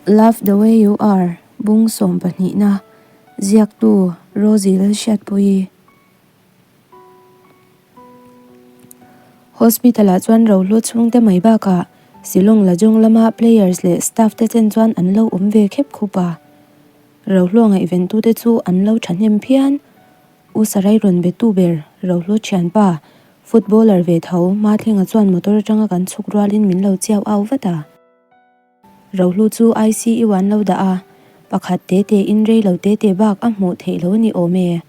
Love the way you are, Bung sawmpahnihna, Ziaktu, Rosie Lalhriatpuii. Hospital ah chuan rohlu chhungte mai bakah Shillong Lajong lama players leh staff te chen chuan an lo awm ve khep khup a. Rohlu ngaihventute chu an lo thahnem phian. U Sarai rawn betu ber Rohlu thianpa, footballer ve tho Mathlenga chuan motor atanga kan chhuk rualin min lo chiau au vat a. Rohlu chu ICU an lo dah a, pakhat te te in rei lo te te bak a hmuh theih lo a ni awm e.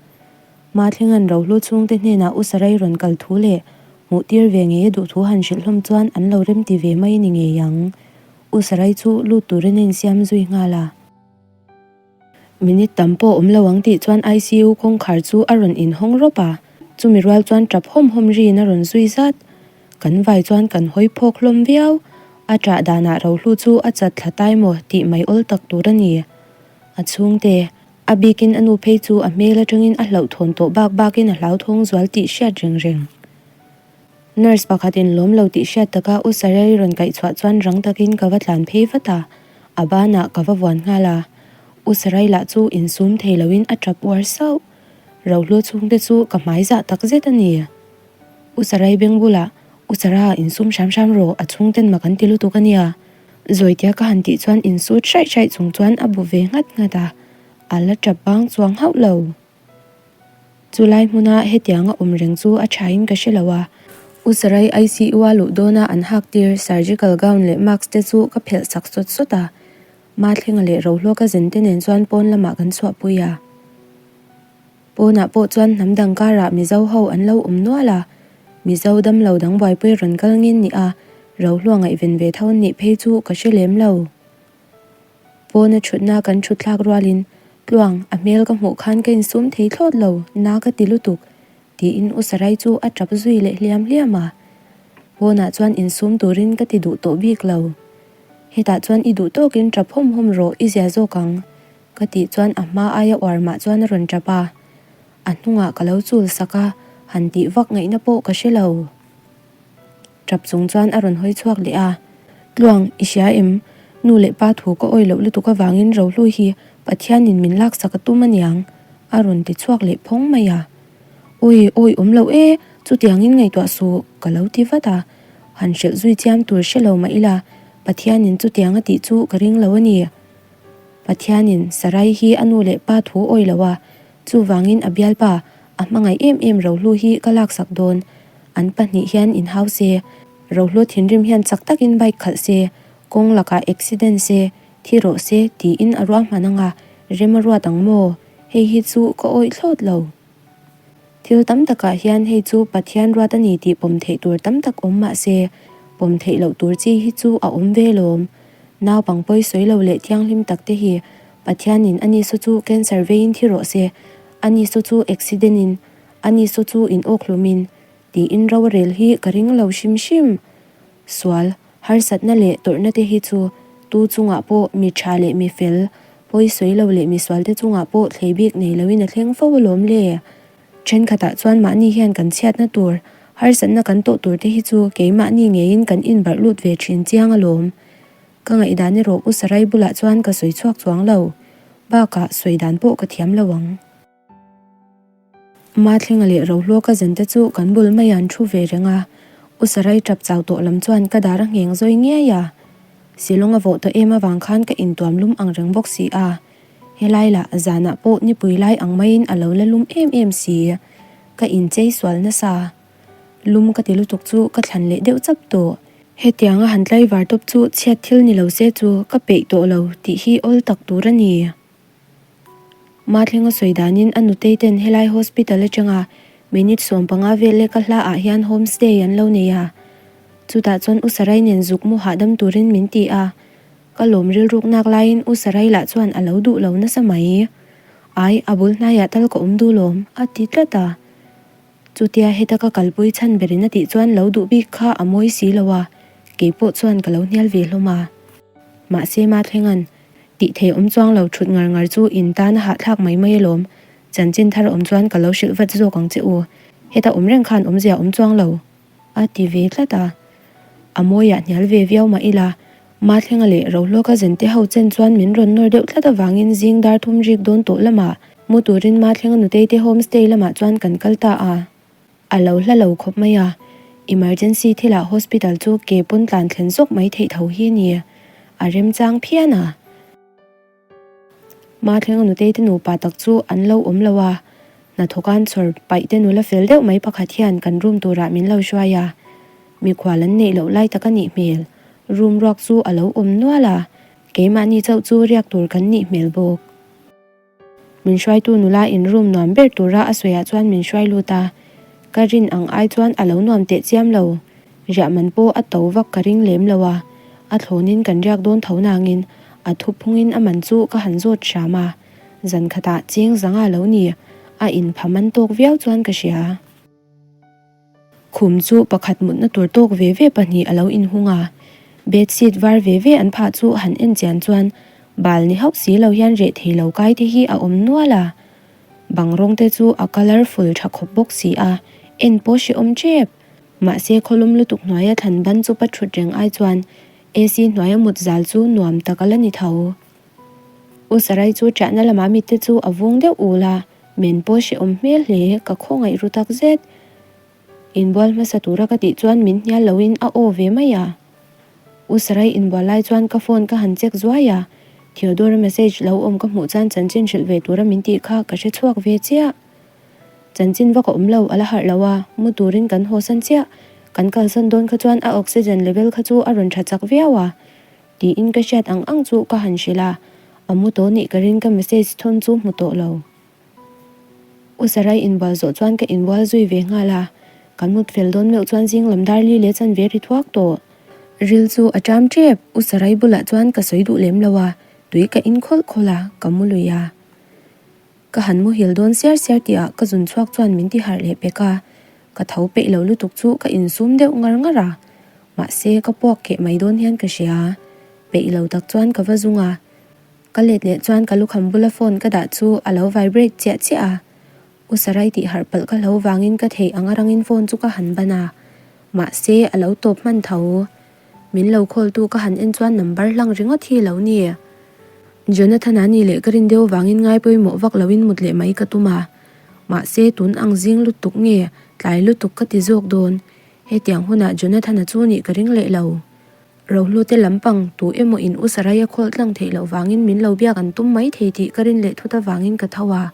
Mathlenga'n Rohlu chhungte hnenah U Sarai rawn kal thu leh hmuh tir ve ngei a duh thu han hrilh hlawm chuan an lo remti ve mai a ni ngei ang. U Sarai chu lut turin a insiam zui nghal a. Minute tam pawh awm lo ang tih chuan ICU kawngkhar chu a rawn inhawng rawp a, chumi rual chuan tap hawm hawm riin a rawn zui zat. Kan vai chuan kan hawi phawk hlawm viau, a ṭah danah rohlu chu a chat thla tai maw tih mai awl tak tur a ni. A chhungte, a bikin a nu phei chu a hmel aṭangin a hlauhthawn tawh bak bakin a hlauthawng zual tih hriat reng reng. Nurse pakhatin lawm lo tih hriat taka U Sareri rawn kaih chhuah chuan rang takin ka va tlan phei vat a, a banah ka va vuan nghal a. U Sarai lah chu insum thei loin a tap uar sauh. Rohlu chhungte chu ka hmai zah tak zet a ni. U Sarai beng bulah, U Sara, insum hram hram rawh, a chhungten mak an ti lutuk a nia. Zawitia ka han tih chuan insut hraih hraih chung chuan a bu ve nghat nghat a, a la tap bang chuang hauh lo. Chulai hmuna hetianga awm reng chu a thain ka hre lo a, U Sarai ICU-a luh dawna an hak tir surgical gown leh mask te chu ka phelh sak sawt sawt a, Mathlenga leh Rohluaka zen te nen chuan pawn lamah kan chhuahpui a. Pawnah pawh chuan hnam dang karah Mizo ho an lo awm nual a, Mizo damlo dang buaipui rawn kal ngin ni a, Rohlua ngaihven ve tho an nih phei chu ka hre lem lo. Pawna thutna kan thut thlak rualin, Tluang, a hmel ka hmuh khan ka insum thei thlawt lo, na ka ti lutuk, tiin U Sarai chu a tap zui leh hliam hliam a. Pawnah chuan insum turin ka ti duh tawh bik lo. Hetah chuan i duh tawkin tap hawm hawm rawh, i zia zawk ang, ka tih chuan a hma aia uar mah chuan a rawn tap a. A hnungah ka lo chul sak a, han tih vak ngaihna pawh ka hre lo. Tap chung chuan a rawn hawi chhuak leh a, Tluang, i hria em? Nu leh pa thu ka awi loh lutuk avangin Rohlu hi Pathianin min laksak a tum aniang, a rawn ti chhuak leh phawng mai a. Awi, awi awm loh e, chutiangin ngaihtuah suh, ka lo ti vat a. Han hrilh zui chiam tur hre lo mah ila, Pathianin chutiang a tih chu ka ring lo a ni. Pathianin Sarai hi a nu leh pa thu awi lo a, chuvangin a bialpa, a hmangaih em em Rohlu hi ka laksak dawn. An pahnih hian inhau se, Rohlu thinrim hian chak takin bike khalh se, kawng lakah accident se, thi rawh se tiin a ruahman anga rem a ruat ang maw? Hei hi chu ka awih thlawt lo. Thil tam takah hian hei chu Pathian ruat a ni tih pawm theih tur tam tak awm mah se, pawm theih loh tur chi hi chu a awm ve lawm. Naupang pawi sawi lo leh thianghlim tak te hi Pathianin a ni saw chu cancer veiin thi rawh se, a ni saw chu accident in, A ni saw chu in awk hlawmin, tiin ro a rel hi ka ring lo hrim hrim. Sual, harsatna leh tawrhna te hi chu tu chungah pawh mi tha leh mi fel, pawi sawi lo leh mi sual te chungah pawh thlei bik nei loin a thleng fo alawm le. Thenkhatah chuan mahni hian kan chhiatna tur, harsatna kan tawh tur te hi chu keimahni ngeiin kan inbarh lut ve thin chiang alawm. Ka ngaihdan erawh U Sarai bulah chuan ka sawi chhuak chuang lo. Bakah sawi dan pawh ka thiam lo ang. Mathlenga leh Rohluaka zente chu kan bul mai an thu ve reng a, U Sarai tap chau tawh lam chuan ka dar a ngheng zawi ngiai a. Silawng a vawh tawh em avang khan ka intuam lum ang reng bawk si a, helai lah zanah pawh nipui lai ang maiin a lo la lum em em si. Ka inchei sual nasa. Lum ka ti lutuk chu ka thlan leh deuh chap tawh. Hetianga han tlaivar tawp chu chhiat thil ni lo se chu ka peih tawh lo tih hi awl tak tur a ni. Mathlenga sawi danin a nutei ten helai hospital atanga minute 15 vel leka hla ah hian home stay an lo nei a. Chutah chuan U Sarai nen zuk mu hahdam turin min ti a. Ka lawm rilruk nak laiin U Sarai lah chuan a lo duh lo nasa mai. Ai, a bul hnaiah tal ka awm duh lawm, a ti tlat a. Chutia heta ka kalpui chhan berin a tih chuan lo duh bik kha a mawi si lo a, keipawh chuan ka lo hnial ve hlawm a. Mahse Mathlenga'n Tih thei awm chuang lo thut ngar ngar chu in tan a hahthlak mai mai alawm. Chanchin thar awm chuan ka lo hrilh vat zawk ang che u. Heta awm reng khan awmzia awm chuang lo. A ti ve tlat a. A mawiah hnial ve viau mah ila. Mathlenga leh Rohlawka zente ho chen chuan min rawn nawr deuh tlat avangin zing dar thum rik dawn tawh lamah mu turin Mathlenga nutei te homestay lamah chuan kan kal ta a. A lo hla lo khawp mai a, emergency thilah hospital chu ke pawn tlan thlen zawk mai theih tho hi a ni. A remchang phian a. Mathlenga nutei te nupa tak chu an lo awm lo a, hnathawk an chhawr paih te nula fel deuh mai pakhat hian kan room turah min lo hruai a, mikhual an neih loh lai tak a nih hmel. Room ruak chu a lo awm nual a, keimahni chauh chu riak tur kan nih hmel bawk. Min hruaitu nula in room nuam ber tura a sawiah chuan min hruai lut a, ka rin ang ai chuan a lo nuam teh chiam lo. Riah man pawh a to vak ka ring lem lo a, a thlawnin kan riak dawn tho nangin a thuphungin a man chu ka han zawt hram a, zan khatah cheng zanga lo ni, a inpha man tawk viau chuan ka hria. Khum chu pakhat mutna tur tawk ve ve pahnih a lo inhung a, bedsheet var ve ve an phah chu han en chian chuan bal ni hauh si lo hian reh thei lo kai te hi a awm nual a, bang rawng te chu a colourful tha khawp bawk si a, en pawh hrehawm tep. Mahse khawlum lutuk hnuaia thlan ban chupa thut reng ai chuan AC hnuaia mut zal chu nuam tak a la ni tho. U Sarai chu ṭahna lamah mitte chu a vung deuh ul a, men pawh hrehawm hmel hle, ka khawngaih ru tak zet. Inbual hmasa tura ka tih chuan min hnial loin a aw ve mai a. U Sarai inbual lai chuan ka phone ka han check zuai a, Theodore-a message lo awm ka hmuh chuan chanchin hrilh ve tura min tih kha ka hre chhuak ve chiah. Chanchin vak a awm lo, a la harh lo a, mu turin kan hawsan chiah. Kan kalsan dawn kha chuan a oxygen level kha chu a rawn tha chak viau a. Tiin ka hriat ang ang chu ka han hrilh a, a mu tawh nih ka rin ka message thawn chu hmu tawh lo. U Sarai inbual zawh chuan ka inbual zui ve nghal a, kan mut fel dawn meuh chuan zing lam dar li leh chan ve ri thuak tawh. Ril chu a ṭam ṭep, U Sarai bulah chuan ka sawi duh lem lo a, tui ka in khawlh khawlh a, ka mu lui a. Ka han muhil dawn siar siar tihah ka zun chhuak chuan min ti harh leh pek a, ka tho peih lo lutuk chu ka insum deuh ngar ngar a, mahse ka puak keh mai dawn hian ka hria. Peih lo tak chuan ka va zung a, ka let leh chuan ka lukham bula phone ka dah chu a lo vibrate chiah chiah a, U Sarai tih harh palh ka hlo vangin ka theih ang arangin phone chu ka han ban a, mahse a lo tawp hman tho. Min lo call tu ka han en chuan number hlang ringawt hi lo ni. Jonathan-a ni leh ka rin deuh vangin ngai pawimawh vak loin mut leh mai ka tum a. Mahse tun ang zing lutuk nge tlai lutuk ka ti zawk dawn. Hetiang hunah Jonathan-a chu nih ka ring leh lo. Rohlute lampang tu emaw in U Sarai-a call tlang theih loh vangin min lo biak an tum mai thei tih ka rin leh thut avangin ka tho a.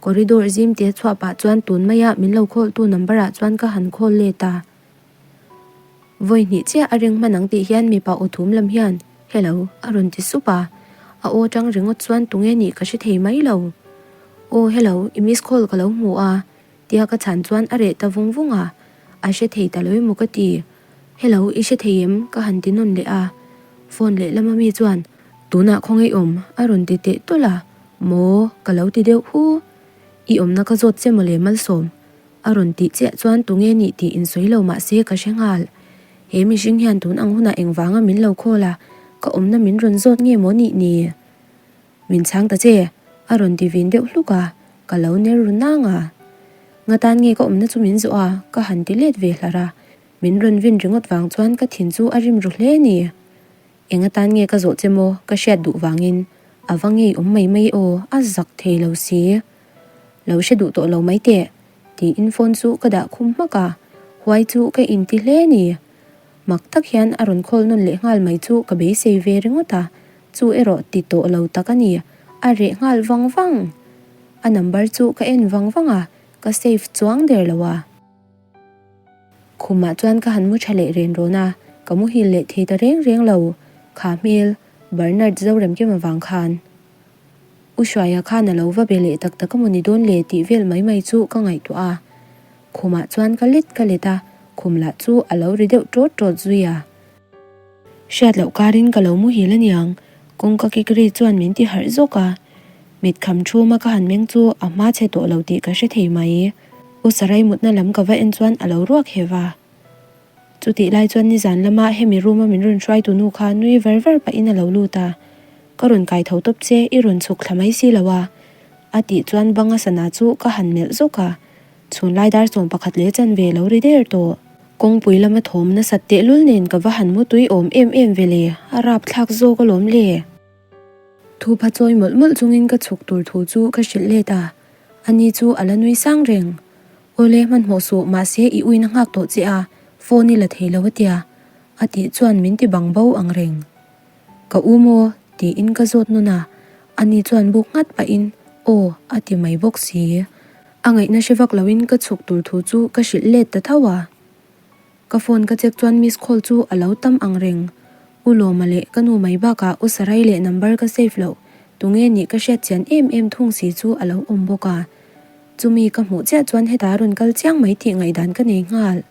Corridor zim te chhuah pah chuan tun maia min lo call tu number ah chuan ka han call let a. Vawi hnih chiah a ring hman ang tih hian mipa aw thum lam hian, Hello, a rawn ti sup a. A aw tang ringawt chuan tunge nih ka hre thei mai lo. Aw hello, i miss call ka lo hmu a, tia ka chhan chuan a reh ta vung vung a. A hre thei ta lo emaw ka ti. Hello, i hre thei em? ka han ti nawn leh a. Phone lehlama mi chuan, Tunah khawngaih awm, a rawn ti teh tawlh a. Maw, ka lo ti deuh hu. I awmna ka zawt che mawle Malsawm. A rawn tih chiah chuan tunge nih tih insawi lo mah se ka hre nghal. He mihring hian tun ang hunah engvanga min lo call a, ka awmna min rawn zawt nge maw nih ni? Min chhang ta che, a rawn ti vin deuh hluk a, ka lo ner ru nang a. Ngatan nge ka awmna chu min zawh a, ka han ti let ve hlar a, min rawn vin ringawt vang chuan ka thin chu a rim ru hle ni. Eng atan nge ka zawh che maw ka hriat duh vangin a va ngei awm mai mai aw, a zak thei lo si. Lo hre duh tawh lo mai teh, tiin phone chu ka dah khum hmak a, huai chu ka inti hle ni. Mak tak hian a rawn call nawn leh nghal mai chu ka beisei ve ringawt a, chu erawh ti tawh lo tak a ni, a reh nghal vang vang. A number chu ka en vang vang a, ka save chuang der lo a. Khumah chuan ka han mu tha leh ren rawn a, ka muhil leh thei ta reng reng lo, kha hmel Bernard Zoremkima vang khan. U Hruaia khan a lo va be leh tak tak a maw ni dawn le tih vel mai mai chu ka ngaihtuah a. Khumah chuan ka let ka let a, khum lah chu a lo ri deuh ṭawt ṭawt zui a. Hriat loh karin ka lo muhil aniang, kawngka kik ri chuan min ti harh zawk a. Mit kham thuma ka han meng chu a hma chhe tawh lo tih ka hre thei mai. U Sarai mutna lam ka va en chuan a lo ruak heuh a. Chutih lai chuan nizan lama hemi room a min rawn hruai tu nu kha nui ver ver pahin a lo lut a, Ka rawn kai tho tawp che, i rawn chhuk thla mai si lo a, a tih chuan banga sana chu ka han melh zawk a, chhun lai dar 11 leh chanve lo ri der tawh. Kawngpui lama thawm nasat tehlul nen ka va han mu tui awm em em ve le, a rapthlak zawk alawm le. Thupha chawi mawlh mawlh chungin ka chhuk tur thu chu ka hrilh let a, ani chu a la nui sang reng. Awle hmanhmawh suh mahse i uina nghak tawh che a, phone i la thei lo a tia, a tih chuan min ti bang bo ang reng. Ka u maw? tiin ka zawt nawn a, ani chuan buk nghat pahin aw a ti mai bawk si. A ngaihna hre vak loin ka chhuk tur thu chu ka hrilh let ta tho a. Ka phone ka check chuan miss call chu a lo tam ang reng. U Lawma leh ka nu mai bakah U Sarai leh number ka save loh tunge nih ka hriat chian em em thung si chu a lo awm bawk a. Chumi ka hmuh chiah chuan hetah a rawn kal chiang mai tih ngaihdan ka nei nghal.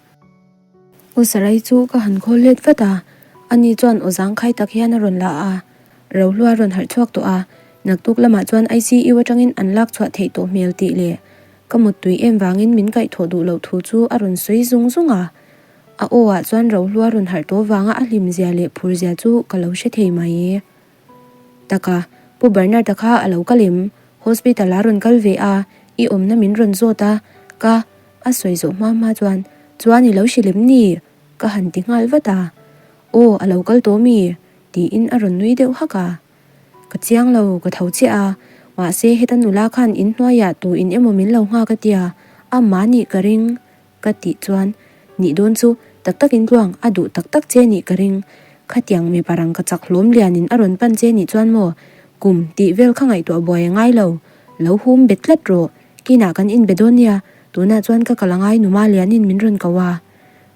U Sarai chu ka han khawl let vat a, ani chuan aw zangkhai tak hian a rawn la a, Rohlua rawn harh chhuak tawh a, naktuk lamah chuan ICU atangin an lak chhuah theih tawh hmel tih leh ka muttui em vangin min kaihthawh duh loh thu chu a rawn sawi zung zung a. A aw ah chuan Rohlua rawn harh tawh vanga a hlim zia leh phur zia chu ka lo hre thei mai. Taka, Pu Bernard-a kha a lo kal em? Hospital a rawn kal ve a, i awmna min rawn zawt a, ka A sawi zawh hma hma chuan, Chuan i lo hrilh em ni? Ka han ti nghal vat a. Aw, a lo kal tawh mi? Tiin a rawn nui deuh hak a. Ka chiang lo, ka tho chiah a. Mahse, heta nula khan in hnuaiah tu in emaw min lo nghak a tia, a mahni ka ring. Ka tih chuan, Nih dawn chu, tak takin tluang, a duh tak tak che nih ka ring. Khatiang mipa rang ka chak hlawm lianin a rawn pan che nih chuan maw? Kum tih vel kha ngaihtuah buai a ngai lo. Lo hum bet tlat rawh. Kinah kan inbe dawn nia, tunah chuan ka kal angai numa lianin min rawn ko a.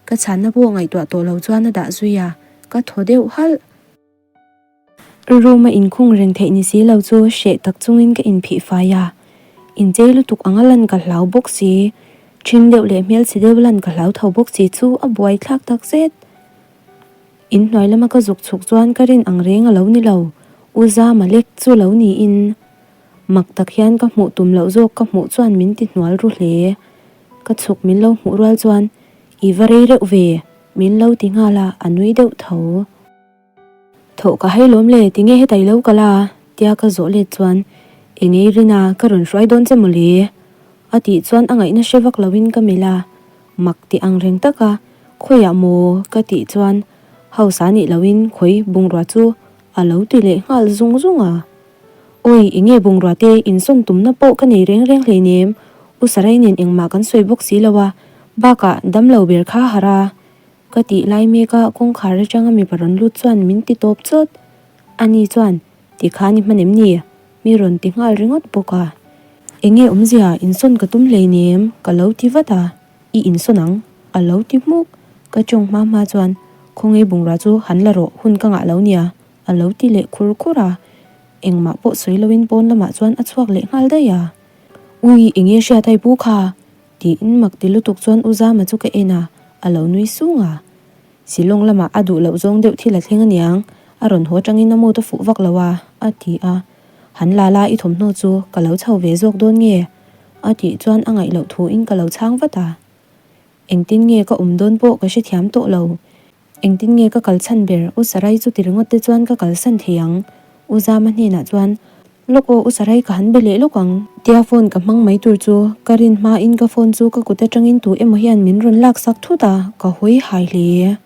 Ka chhanna pawh ngaihtuah tawh lo chuan a dah zui a, ka thaw deuh halh. Room a inkhung reng theih ni si lo chu hreh tak chungin ka inphih fai a, inchei lutuk anga lan ka hlau bawk si, ṭhing deuh leh hmelchhe deuh lan ka hlau tho bawk si chu a buaithlak tak zet. In hnuai lama ka zuk chhuk chuan ka rin ang reng a lo ni lo, U Zama lek chu lo niin. Mak tak hian ka hmuh tum loh zawk ka hmuh chuan min ti hnual ru hle. Ka chhuk min lo hmuh rual chuan, I va rei reuh ve, min lo ti nghal a, a nui deuh tho. Thawh ka hai lawm le, tinge heta i lo kal a? tia ka zawh let chuan, Engei Rina, ka rawn hruai dawn che mawle? a tih chuan a ngaihna hre vak loin ka melh a, mak ti ang reng taka, Khawiah maw? ka tih chuan, House ah nih loin khawi bungrua chu a lo ti leh nghal zung zung a. Awi, enge bungrua te insawn tumna pawh ka nei reng reng hleinem, U Sarai nen engmah kan sawi bawk si lo a, bakah damlo ber kha harh a. Ka tih lai mek a kawngkhar atanga mipa rawn lut chuan min ti tawp chawt. Ani chuan, Ti khan i hman em ni? Mi rawn ti nghal ringawt bawk a. Enge awmzia, insawn ka tum hleinem, ka lo ti vat a. I insawn ang, a lo ti hmuk. Ka tawng hma hma chuan, Khawnge bungrua chu han la rawh, hun ka ngah lo nia, A lo ti leh khur khur a, engmah pawh sawi loin pawn lamah chuan a chhuak leh nghal daih a. Ui, enge hriat ai pu kha? tiin mak ti lutuk chuan U Zama chu ka en a, a lo nui sung a. Silawng lamah a duh loh zawng deuh thil a thleng aniang, a rawn haw tangin a mood a fuh vak lo a, a ti a. Han la la i thawmhnaw chu ka lo chho ve zawk dawn nge? a tih chuan a ngaih loh thuin ka lo chhang vat a. Engtin nge ka awm dawn pawh ka hrethiam tawh lo. Engtin nge ka kal chhan ber? U Sarai chu ti ringawt te chuan ka kalsan thei ang. U Zama hnenah chuan, Lawk aw, U Sarai ka han be leh lawk ang. Tia phone ka hmang mai tur chu ka rin hmain ka phone chu ka kut atangin tu emaw hian min rawn laksak thut a, ka hawi hai hle.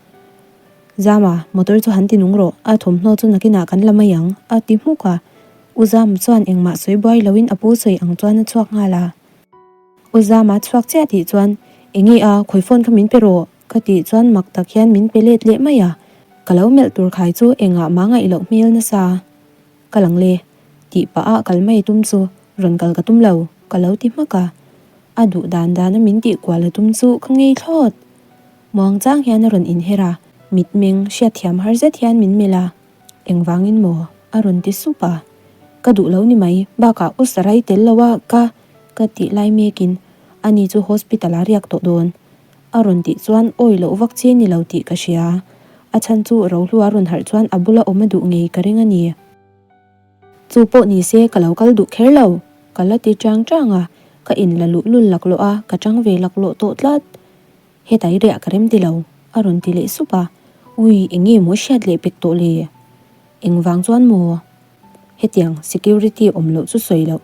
Zama, motor chu han ti nung rawh, a thawmhnaw chu nakinah kan la mai ang, a ti hmuk a. U Zama chuan engmah sawi buai loin a pu sawi ang chuan a chhuak nghal a. U Zama chhuak chiah tih chuan, Enge a, khawi phone kha min pe rawh. Ka tih chuan mak tak hian min pe let leh mai a, ka lo melh tur khai chu engah mah ngaih loh hmel nasa. Ka lang le, tih pah ah kal mai tum chu rawn kal ka tum lo, ka lo ti hmak a. A duh dan dan a min tih kual a tum chu ka ngei thlawt. Muang chang hian a rawn inher a, mitmeng hriatthiam har zet hian min melh a, Engvangin maw? a rawn ti sup a. Ka duh lo ni mai, bakah u Sarai tel lo a ka ka tih lai mekin ani chu hospital ah riak tawh dawn. A rawn tih chuan awi loh vak che ni lo tih ka hria. A chhan chu Rohlua rawn harh chuan a bula awm a duh ngei ka ring a ni. Chu pawh ni se ka lo kal duh kher lo, ka la ti chang chang a, ka in la luh lul laklawh a, ka chang ve laklawh tawh tlat. Hetai riah ka rem ti lo, a rawn ti leh sup a, ui eng nge maw hriat leh pek tawh le? Engvang chuan maw? Hetiang security awm loh chu sawi loh.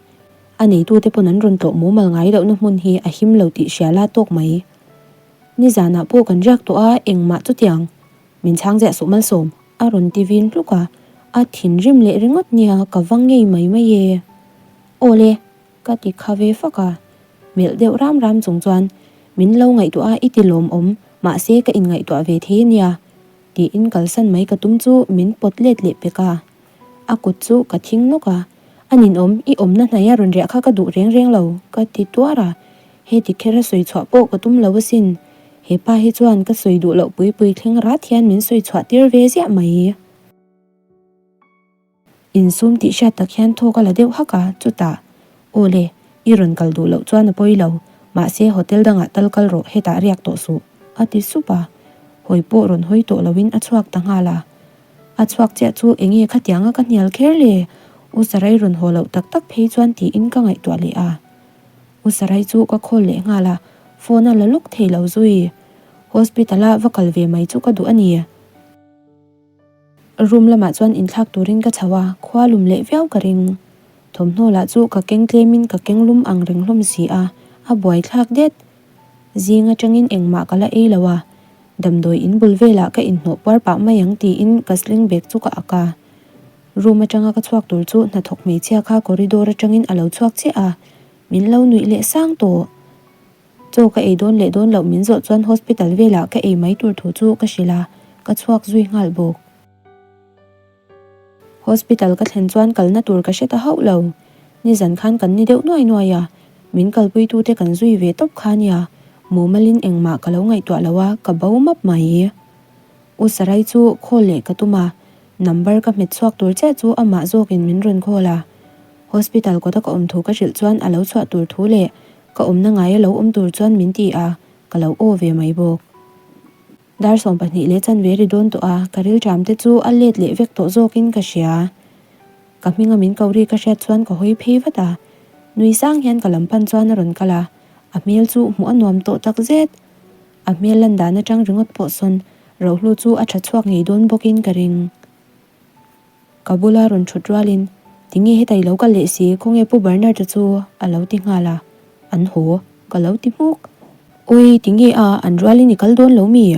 A neitute pawn an rawn tlawh mumal ngai lohna hmun hi a him lo tih hria la tawk mai. Nizanah pawh kan riak tawh a, engmah chutiang min chhang ziah suh Malsawm a rawn ti vin hluk a, a thinrim leh ringawt nia ka va ngei mai mai e. Aw le, ka ti kha ve fak a, melh deuh ram ram chung chuan min lo ngaihtuah a i ti lawmawm, mahse ka inngaihtuah ve thei ania tiin kalsan mai ka tum chu min pawt let leh pek a. A kut chu ka thing nawk a, A ninawm, i awmna hnaia rawn riah kha ka duh reng reng lo, ka ti tuar a. Heti kher a sawi chhuah pawh ka tum lo asin. He pa hi chuan ka sawi duh loh pui pui thleng rat hian min sawi chhuah tir ve ziah mai. Insum tih hriat tak hian thawk a la deuh hak a, chutah, Aw le, i rawn kal duh loh chuan a pawi lo, mahse hotel dangah tal kal rawh, hetah riak tawh suh, a ti sup a. Hawi pawh rawn hawi tawh loin a chhuak ta nghal a. A chhuak chiah chu enge khatianga ka hnial kher le? U Sarai rawn haw loh tak tak phei chuan tiin ka ngaihtuah leh a. U Sarai chu ka call leh nghal a, phone a la lawk thei lo zui. Hospital a va kal ve mai chu ka duh a ni. Room lamah chuan inthlak turin ka chho a, khua lum leh viau ka ring. Thawmhnaw lah chu ka keng tlemin ka keng lum ang reng hlawm si a, a buaithlak det. Zing atangin engmah ka la ei lo a, Damdawi in bul velah ka inhnawh puar pah mai ang tiin ka sling bag chu ka ak a. Room atanga ka chhuak tur chu hnathawk hmeichhia kha corridor atangin a lo chhuak chiah a, min lo nuih leh sang tawh. Chaw ka ei dawn leh dawn loh min zawh chuan hospital velah ka ei mai tur thu chu ka hrilh a, ka chhuak zui nghal bawk. Hospital ka thlen chuan kalna tur ka hre ta hauh lo. Nizan khan kan ni deuh nuai nuai a, min kalpuitute kan zui ve tawp kha nia, mumalin engmah ka lo ngaihtuah lo a, ka bo map mai. U Sarai chu call leh ka tum a, number ka hmet chhuak tur chiah chu amah zawkin min rawn call a. Hospital kawta ka awm thu ka hrilh chuan a lo chhuah tur thu leh ka awmna ngaia lo awm tur chuan min ti a, ka lo aw ve mai bawk. Dar 12 leh chanve ri dawn tawh a, ka rilṭam te chu a let leh vek tawh zawkin ka hria. Ka hminga min ko ri ka hriat chuan ka hawi phei vat a, nui sang hian ka lam pan chuan a rawn kal a, a hmel chu hmuh a nuam tawh tak zet. A hmel lan dan aṭang ringawt pawh sawn Rohlu chu a ṭha chhuak ngei dawn bawkin ka ring. Ka bula rawn ṭhut rualin, Tinge heta i lo kal leh si, khawnge Pu Bernard-a chu? a lo ti nghal a, An haw, ka lo ti hmuk. Awi, tinge a, an rualin i kal dawn lo mi?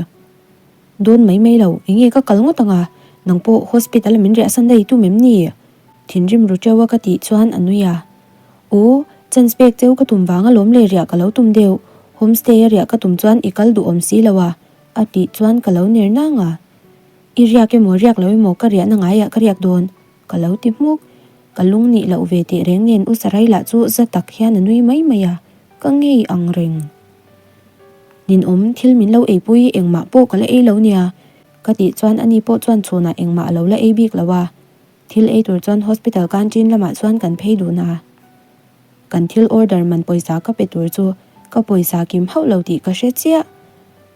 Dawn mai mai lo, enge ka kal ngawt ang a, nang pawh hospital a min riahsan daih tum em ni? Thinrim ru teuh a ka tih chuan a nui a. Aw, chance pek cheu ka tum vang alawm le riah ka lo tum deuh, homestay a riah ka tum chuan i kal duhawm si lo a, a tih chuan ka lo ner nang a. I riak emaw riak lo emaw ka riahna ngaiah ka riak dawn, ka lo ti hmuk. Ka lung nih loh ve teh reng nen U Sarai lah chu za tak hian a nui mai mai a, ka ngei ang reng. Ninawm, thil min lo eipui engmah pawh ka la ei lo nia, ka tih chuan ani pawh chuan chhunah engmah a lo la ei bik lo a. Thil ei tur chuan hospital canteen lamah chuan kan phei dun a. Kan thil order man pawisa ka pe tur chu ka pawisa kim hauh lo tih ka hre chiah.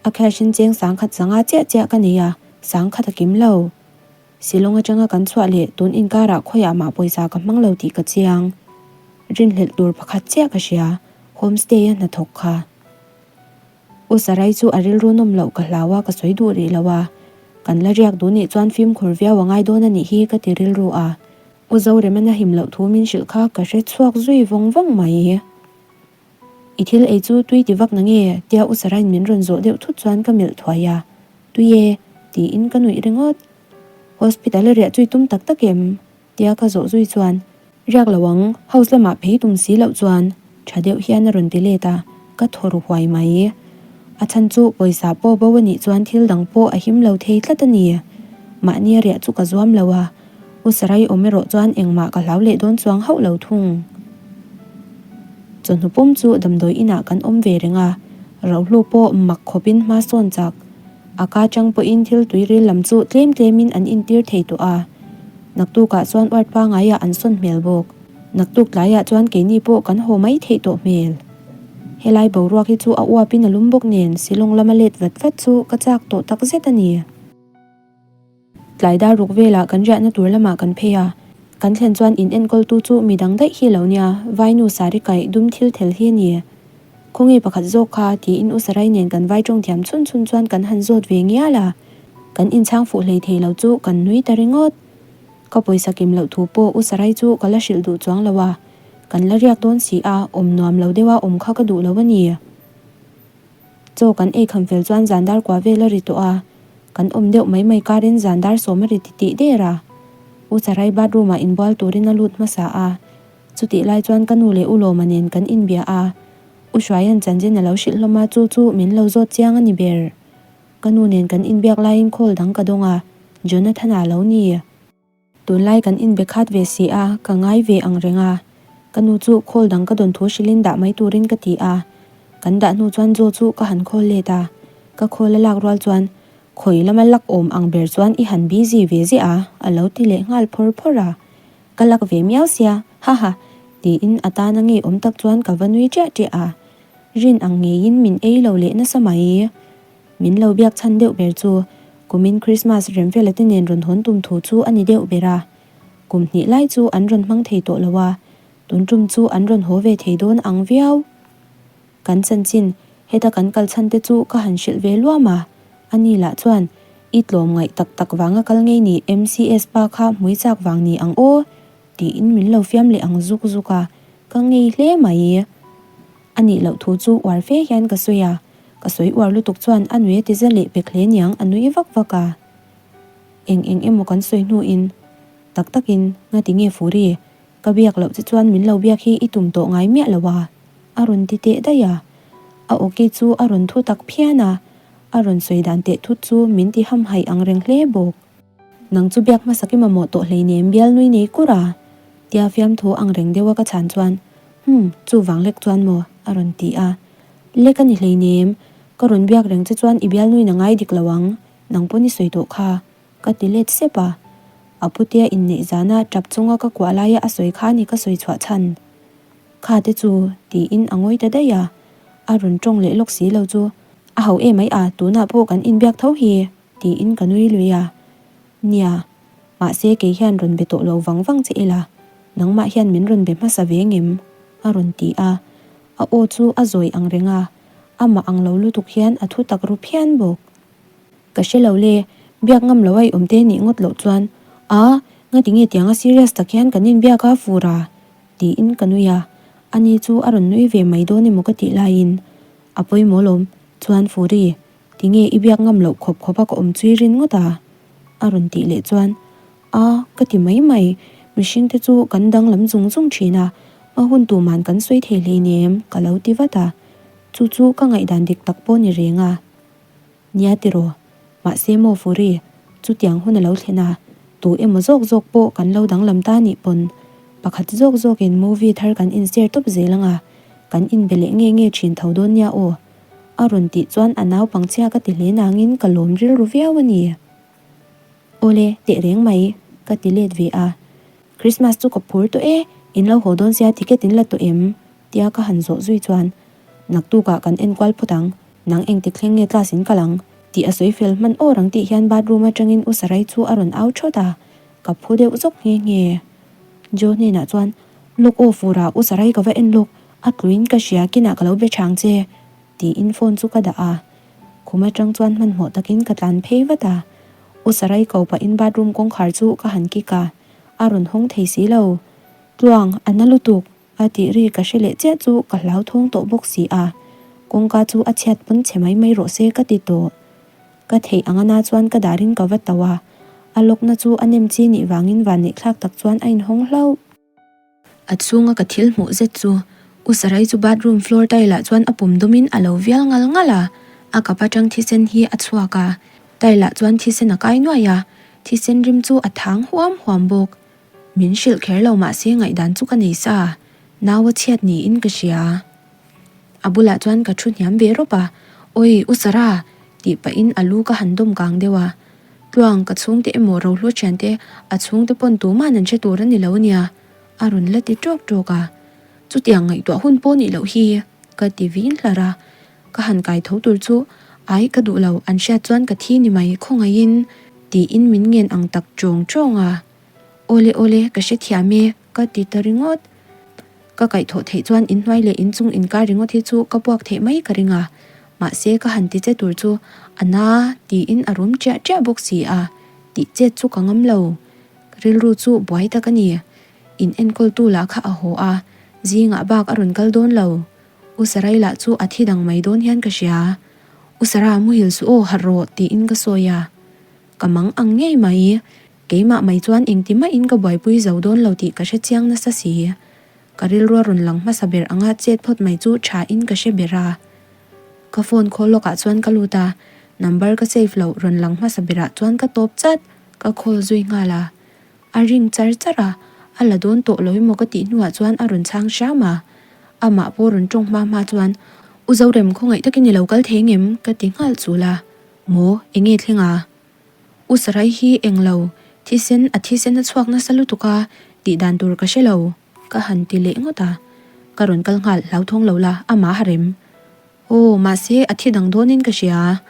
A cash in cheng 10,000 sanga chiah chiah ka nei a, 10,000 a kim lo. Shillong atanga kan chhuah leh tun inkarah khawiah mah pawisa ka hmang lo tih ka chiang. Rinhlelh tur pakhat chiah ka hria, homestay a hnathawk kha. U Sarai chu a rilru nawm loh ka hlau a, ka sawi duh rih lo a. Kan la riak duh nih chuan fimkhur viau a ngai dawn a nih hi ka ti rilru a. U Zoremana him loh thu min hrilh kha ka hre chhuak zui vawng vawng mai. I thil ei chu tui ti vak na nge? tia U Sarai'n min rawn zawh deuh thut chuan ka melh thuai a. Tui e, tiin ka nuih ringawt. Hospital a riah chui tum tak tak em? Tia ka zawh zui chuan, Riak lo ang, house lamah phei tum si loh chuan tha deuh hian a rawn ti let a, ka thaw ru huai mai. A chhan chu pawisa pawh bo a nih chuan thil dang pawh a him lo thei tlat a ni. Mahni a riah chu ka zuam lo a, U Sarai awm erawh chuan engmah ka hlau leh dawn chuang hauh lo thung. Chawhnu pum chu damdawi inah kan awm ve reng a, Rohlu pawh mak khawpin hma sawn chak. A ka chang pawhin thil tuiril lam chu tlem tlemin an intir thei tawh a. Naktukah chuan ward pangaiah an sawn hmel bawk. Naktuk tlaiah chuan keini pawh kan haw mai theih tawh hmel. Helai boruak hi chu a uapin a lum bawk nen Shillong lama let vat vat chu ka chak tawh tak zet a ni. Tlai dar ruk velah kan riahna tur lamah kan phei a, kan thlen chuan in enkawltu chu mi dang daih hi lo nia, Vainu sari kaih dum thil thel hi a ni. Khawnge pakhat zawk kha tiin U Sarai nen kan vai tawng thiam chhun chhun chuan kan han zawt ve ngial a, kan inchhang fuh hlei thei lo chu kan nui ta ringawt. Ka pawisa kim loh thu pawh U Sarai chu ka la hrilh duh chuang lo a, kan la riak dawn si a, awm nuam lo deuha awm kha ka duh lo a ni. Chaw kan ei kham fel chuan zan dar kua vel a ri tawh a, kan awm deuh mai mai karin zan dar sawm a ri titih der a. U Sarai bathroom ah inbual turin a lut hmasa a, chutih lai chuan ka nu leh U Lawma nen kan inbia a, U Hruaia'n chanchin a lo hrilh hlawm a, chu chu min lo zawt chiang a ni ber. Ka nu nen kan inbiak laiin call dang ka dawng a, Jonathan-a lo ni. Tunlai kan inbe khat ve si a, ka ngai ve ang reng a. Ka nu chu call dang ka dawn thu hrilhin dah mai turin ka ti a. Kan dah hnu chuan Joe chu ka han call let a. Ka call a lak rual chuan, Khawi lama lak awm ang ber chuan i han busy ve ziah a, a lo ti leh nghal phawr phawr a. Ka lak ve miau sia, haha, tiin a tana ngeiawm tak chuan ka va nui ṭiah ṭiah a. Rin ang ngeiin min ei lo leh nasa mai. Min lo biak chhan deuh ber chu kumin Christmas remfela te nen rawn hawn tum thu chu a ni deuh ber a. Kum hnih lai chu an rawn hmang thei tawh lo a, tun tum chu an rawn haw ve thei dawn ang viau. Kan chanchin, heta kan kal chhan te chu ka han hrilh ve luam a, ani lah chuan, I tlawm ngaih tak tak vanga kal ngei ni MCS pa kha hmui chak vang ni ang aw, tiin min lo fiam leh ang zuk zuk a, ka ngei hle mai. A nih loh thu chu uar fe hian ka sawi a, ka sawi uar lutuk chuan a nui a ti za leh pek hle niang a nui vak vak a. Eng eng emaw kan sawi hnuin tak takin ngati nge Furi, ka biak loh che chuan min lo biak hi i tum tawh ngai miah lo a, a rawn ti teh daih a. A awki chu a rawn thu tak phian a, a rawn sawi dan teh thut chu min ti hamhaih ang reng hle bawk. Nang chu biak hmasak i mamawh tawh hleinem bial nui nei kur a? Tia fiamthu ang reng deuha ka chhan chuan, Hum, chuvang lek chuan maw? a rawn ti a. Lek a ni hleinem, ka rawn biak reng che chuan i bial nuin a ngai dik lo ang, nang pawn i sawi tawh kha, ka ti let sep a. A putea inneih zana tap chunga ka kuah laia a sawi kha ni ka sawi chhuah chhan. Kha te chu, tiin a ngawi ta daih a. A rawn tawng leh lawk si lo chu, A ho emai a, tunah pawh kan inbiak tho hi. Tiin ka nui lui a. Nia, mahse kei hian rawn be tawh lo vang vang che ila, nangmah hian min rawn be hmasa ve ngem? a rawn ti a. A aw chu a zawi ang reng a, amah ang lo lutuk hian a thu tak ru phian bawk. Ka hre lo le, biak ngam lo a i awm te nih ngawt loh chuan, A, ngati nge tianga serious tak hian kan inbiak a fur a? tiin ka nui a. Ani chu a rawn nui ve mai dawn emaw ka tih laiin, A pawimawh lawm, chuan Furi, Tinge i biak ngam loh khawp khawp a ka awm chui rin ngawt a? A rawn tih leh chuan, A, ka ti mai mai, mihring te chu kan danglam zung zung thin a, hma hun tuman kan sawi thei hleinem ka lo ti vat a. Chu chu ka ngaihdan dik tak pawh ni reng a. Nia tiraw, mahse maw Furi, chutiang hun a lo thlen a, tu emaw zawk zawk pawh kan lo danglam ta nih pawn, pakhat zawk zawkin movie thar kan inshare tawp zel ang a, kan inbe leh nge nge thin tho dawn nia aw. A rawn tih chuan a naupangchhia ka ti hle nangin ka lawm rilru viau a ni. Awle, teh reng mai, ka ti let ve a. Christmas chu ka phur tawh e, in lo haw dawn sia ticket in la tawh em? tia ka han zawh zui chuan, Naktukah kan enkual phawt ang, nang engtik thleng nge class in kal ang? tih a sawi fel hman awr ang tih hian bathroom atangin U Sarai chu a rawn au thawt a, ka phu deuh zawk nghe nghe. Joe hnenah chuan, Lawk aw furah U Sarai ka va en lawk, A tluin ka hria kinah ka lo be chhang che, tiin phone chu ka dah a. Khum atang chuan hmanhmawh takin ka tlan phei vat a. U Sarai ko pahin bathroom kawngkhar chu ka han kik a, a rawn hawng thei si lo. Tluang, a na lutuk, a tih ri ka hre leh chiah chu ka hlauthawng tawh bawk si a. Kawngka chu a chhiat pawn chhe mai mai rawh se ka ti tawh. Ka theih ang ana chuan ka darin ka va tauh a, a lawkna chu a nem chi nih vangin vanneihthlak tak chuan a inhawng hlauh. A chhunga ka thil hmuh zet chu U Sarai chu bathroom floor tile ah chuan a pum dawmin a lo vial ngal ngal a, a kap atang thisen hi a chhuak a, tile ah chuan thisen a kai nuai a, thisen rim chu a thang huam huam bawk. Min hrilh kher lo mahse ngaihdan chu ka nei sa, nau a chhiat niin ka hria. A bulah chuan ka thu hniam ve rawp a, Awi U Sara! tih pahin a lu ka han dawm kang deuh a. Tluang, ka chhungte emaw Rohlu thiante, a chhungte pawn tuman an hre tur a ni lo nia, a rawn la ti ṭawk ṭawk a. Chutiang ngaihtuah hun pawh nih loh hi, ka ti vin hlar a. Ka han kai tho tur chu, Ai, ka duh lo, an hriat chuan ka thi ni mai, khawngaihin, tiin min ngen ang tak ṭawng ṭawng a. Awle awle, ka hrethiam e, ka ti ta ringawt. Ka kaihthawh theih chuan inhnuai leh inchung inkar ringawt hi chu ka puak theih mai ka ring a, mahse ka han ti che tur chu a na tiin a rum ṭiah ṭiah bawk si a, tih chet chu ka ngam lo. Rilru chu buai tak a ni. In enkawltu lah kha a haw a, zingah bak a rawn kal dawn lo. U Sarai lah chu a thi dang mai dawn hian ka hria. U Sarah muhil suh aw harh rawh tiin ka sawi a. Ka mang ang ngei mai. Keimah mai chuan engti mahin ka buaipui zo dawn lo tih ka hre chiang nasa si. Ka rilrua rawn lang hmasa ber anga chet phawt mai chu tha in ka hre ber a. Ka phone call lawkah chuan ka lut a, number ka save loh rawn lang hmasa berah chuan ka tawp chat, ka call zui nghal a. A ring char char a, a la dawn tawh lo emaw ka tih hnuah chuan a rawn chhang hram a. Amah pawh rawn tawng hma hma chuan, U Zorem, khawngaih takin i lo kal thei ngem? ka ti nghal chul a. Maw, enge thleng a? U Sarai hi englo, thisen a thisen a chhuak nasa lutuk a, tih dan tur ka hre lo, ka han ti leh ngawt a. Ka rawn kal nghal hlauthawng lo la, amah a rem. Aw, mahse a thi dang dawnin ka hria.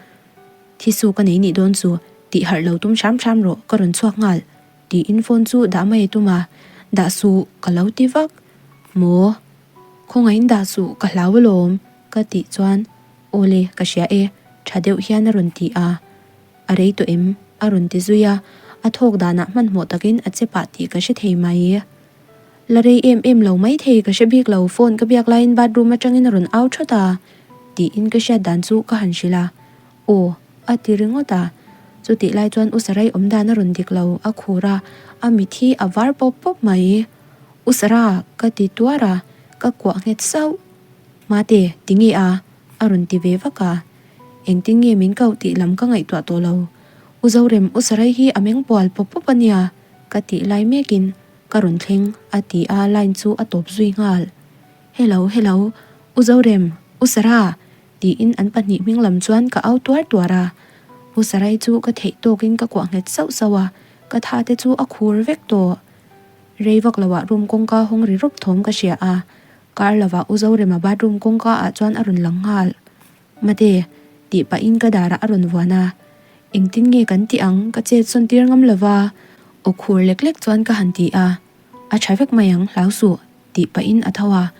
Thi su ka nei nih dawn chu, tih harh lo tum hram hram rawh, ka rawn chhuak nghal, tiin phone chu dah mai a tum a. Dah suh, ka lo ti vak. Maw? Khawngaihin dah suh, ka hlau alawm, ka tih chuan, Awle, ka hria e, tha deuh hian a rawn ti a. A rei tawh em? A rawn ti zui a, a thawk danah hmanhmawh takin a che pah tih ka hre thei mai. La rei em em lo mai thei ka hre bik lo, phone ka biak laiin bathroom atangin a rawn au thawt a, tiin ka hriat dan chu ka han hrilh a. Aw, a ti ringawt a. Chutih lai chuan U Sarai awm dan a rawn dik lo, a khur a, a mit hi a var pawp pawp mai. U Sara, ka ti tuar a, ka kuah nghet sauh. Mate, ti nge a? A rawn ti ve vak a. Engtin nge min koh tih lam ka ngaihtuah tawh lo. U Zorem, U Sarai hi a meng pual pawp pawp a nia, ka tih lai mekin ka rawn thleng a ti a, line chu a tawp zui nghal. Hello, hello, U Zorem, U Sara! tiin an pahnih hming lam chuan ka au tuar tuar a. U Sarai chu ka theih tawkin ka kuah nghet sauh sauh a, ka tha te chu a khur vek tawh. Rei vak loah room kawngka hawng ri rawp thawm ka hria a, kar lovah U Zorema bathroom kawngka ah chuan a rawn lang nghal. Mate, tih pahin ka darah a rawn vuan a, Engtin nge kan tih ang, ka chet sawn tir ngam lova, aw khur lek lek chuan ka han ti a, A tha vek mai ang, hlau suh, tih pahin a tho a,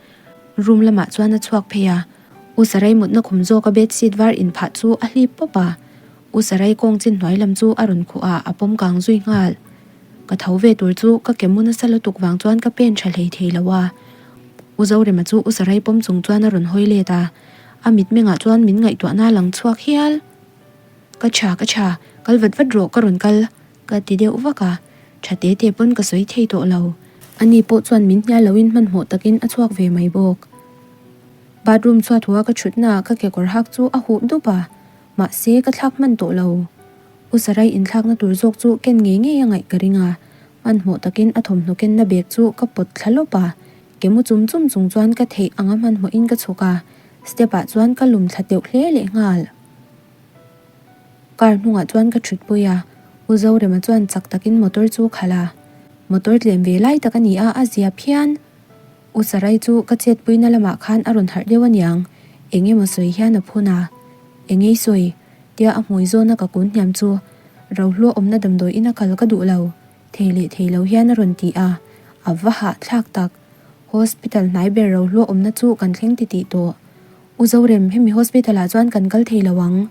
room lamah chuan a chhuak phei a, U Sarai mutna khum zawka bedsheet var inphah chu a hlip pawp a, U Sarai kawng chin hnuai lam chu a rawn khuh a, a pawm kang zui nghal. Ka tho ve tur chu ka ke mu nasa lutuk vang chuan ka pen tha hlei thei lo a, U Zorema chu U Sarai pawm chung chuan a rawn hawi let a, A mitmengah chuan min ngaihtuahna lang chhuak hial. Ka tha, ka tha, kal vat vat rawh ka rawn kal, ka ti deuh vak a. Tha te te pawn ka sawi thei tawh lo. Ani pawh chuan min hnial loin hmanhmawh takin a chhuak ve mai bawk. Bathroom chhuat hua ka thutnaah ka kekawr hak chu a huh dup a, mahse ka thlak hman tawh lo. U Sarai inthlakna tur zawk chu ken ngei ngei a ngaih ka ring a, hmanhmawh takin a thawmhnaw kenna bag chu ka pawt thla lawp a. Ke mu chum chum chung chuan ka theih anga hmanhmawhin ka chhuk a, step ah chuan ka lum thla teuh hle leh nghal. Car hnungah chuan ka thut pui a, U Zorema chuan chak takin motor chu khalh a, motor tlem ve lai tak a ni a, a zia phian. U Sarai chu ka chetpuina lamah khan a rawn harh deuh aniang, eng emaw sawi hian a phun a. Eng ei sawi? tia a hmui zawna ka kun hniam chu Rohlua awmna damdawi ina kal ka duh lo. Thei leh thei lo hian a rawn ti a, a va hahthlak tak. Hospital hnai ber rohluah awmna chu kan thleng ti tih tawh. U Zorem, hemi hospital ah chuan kan kal thei lo ang.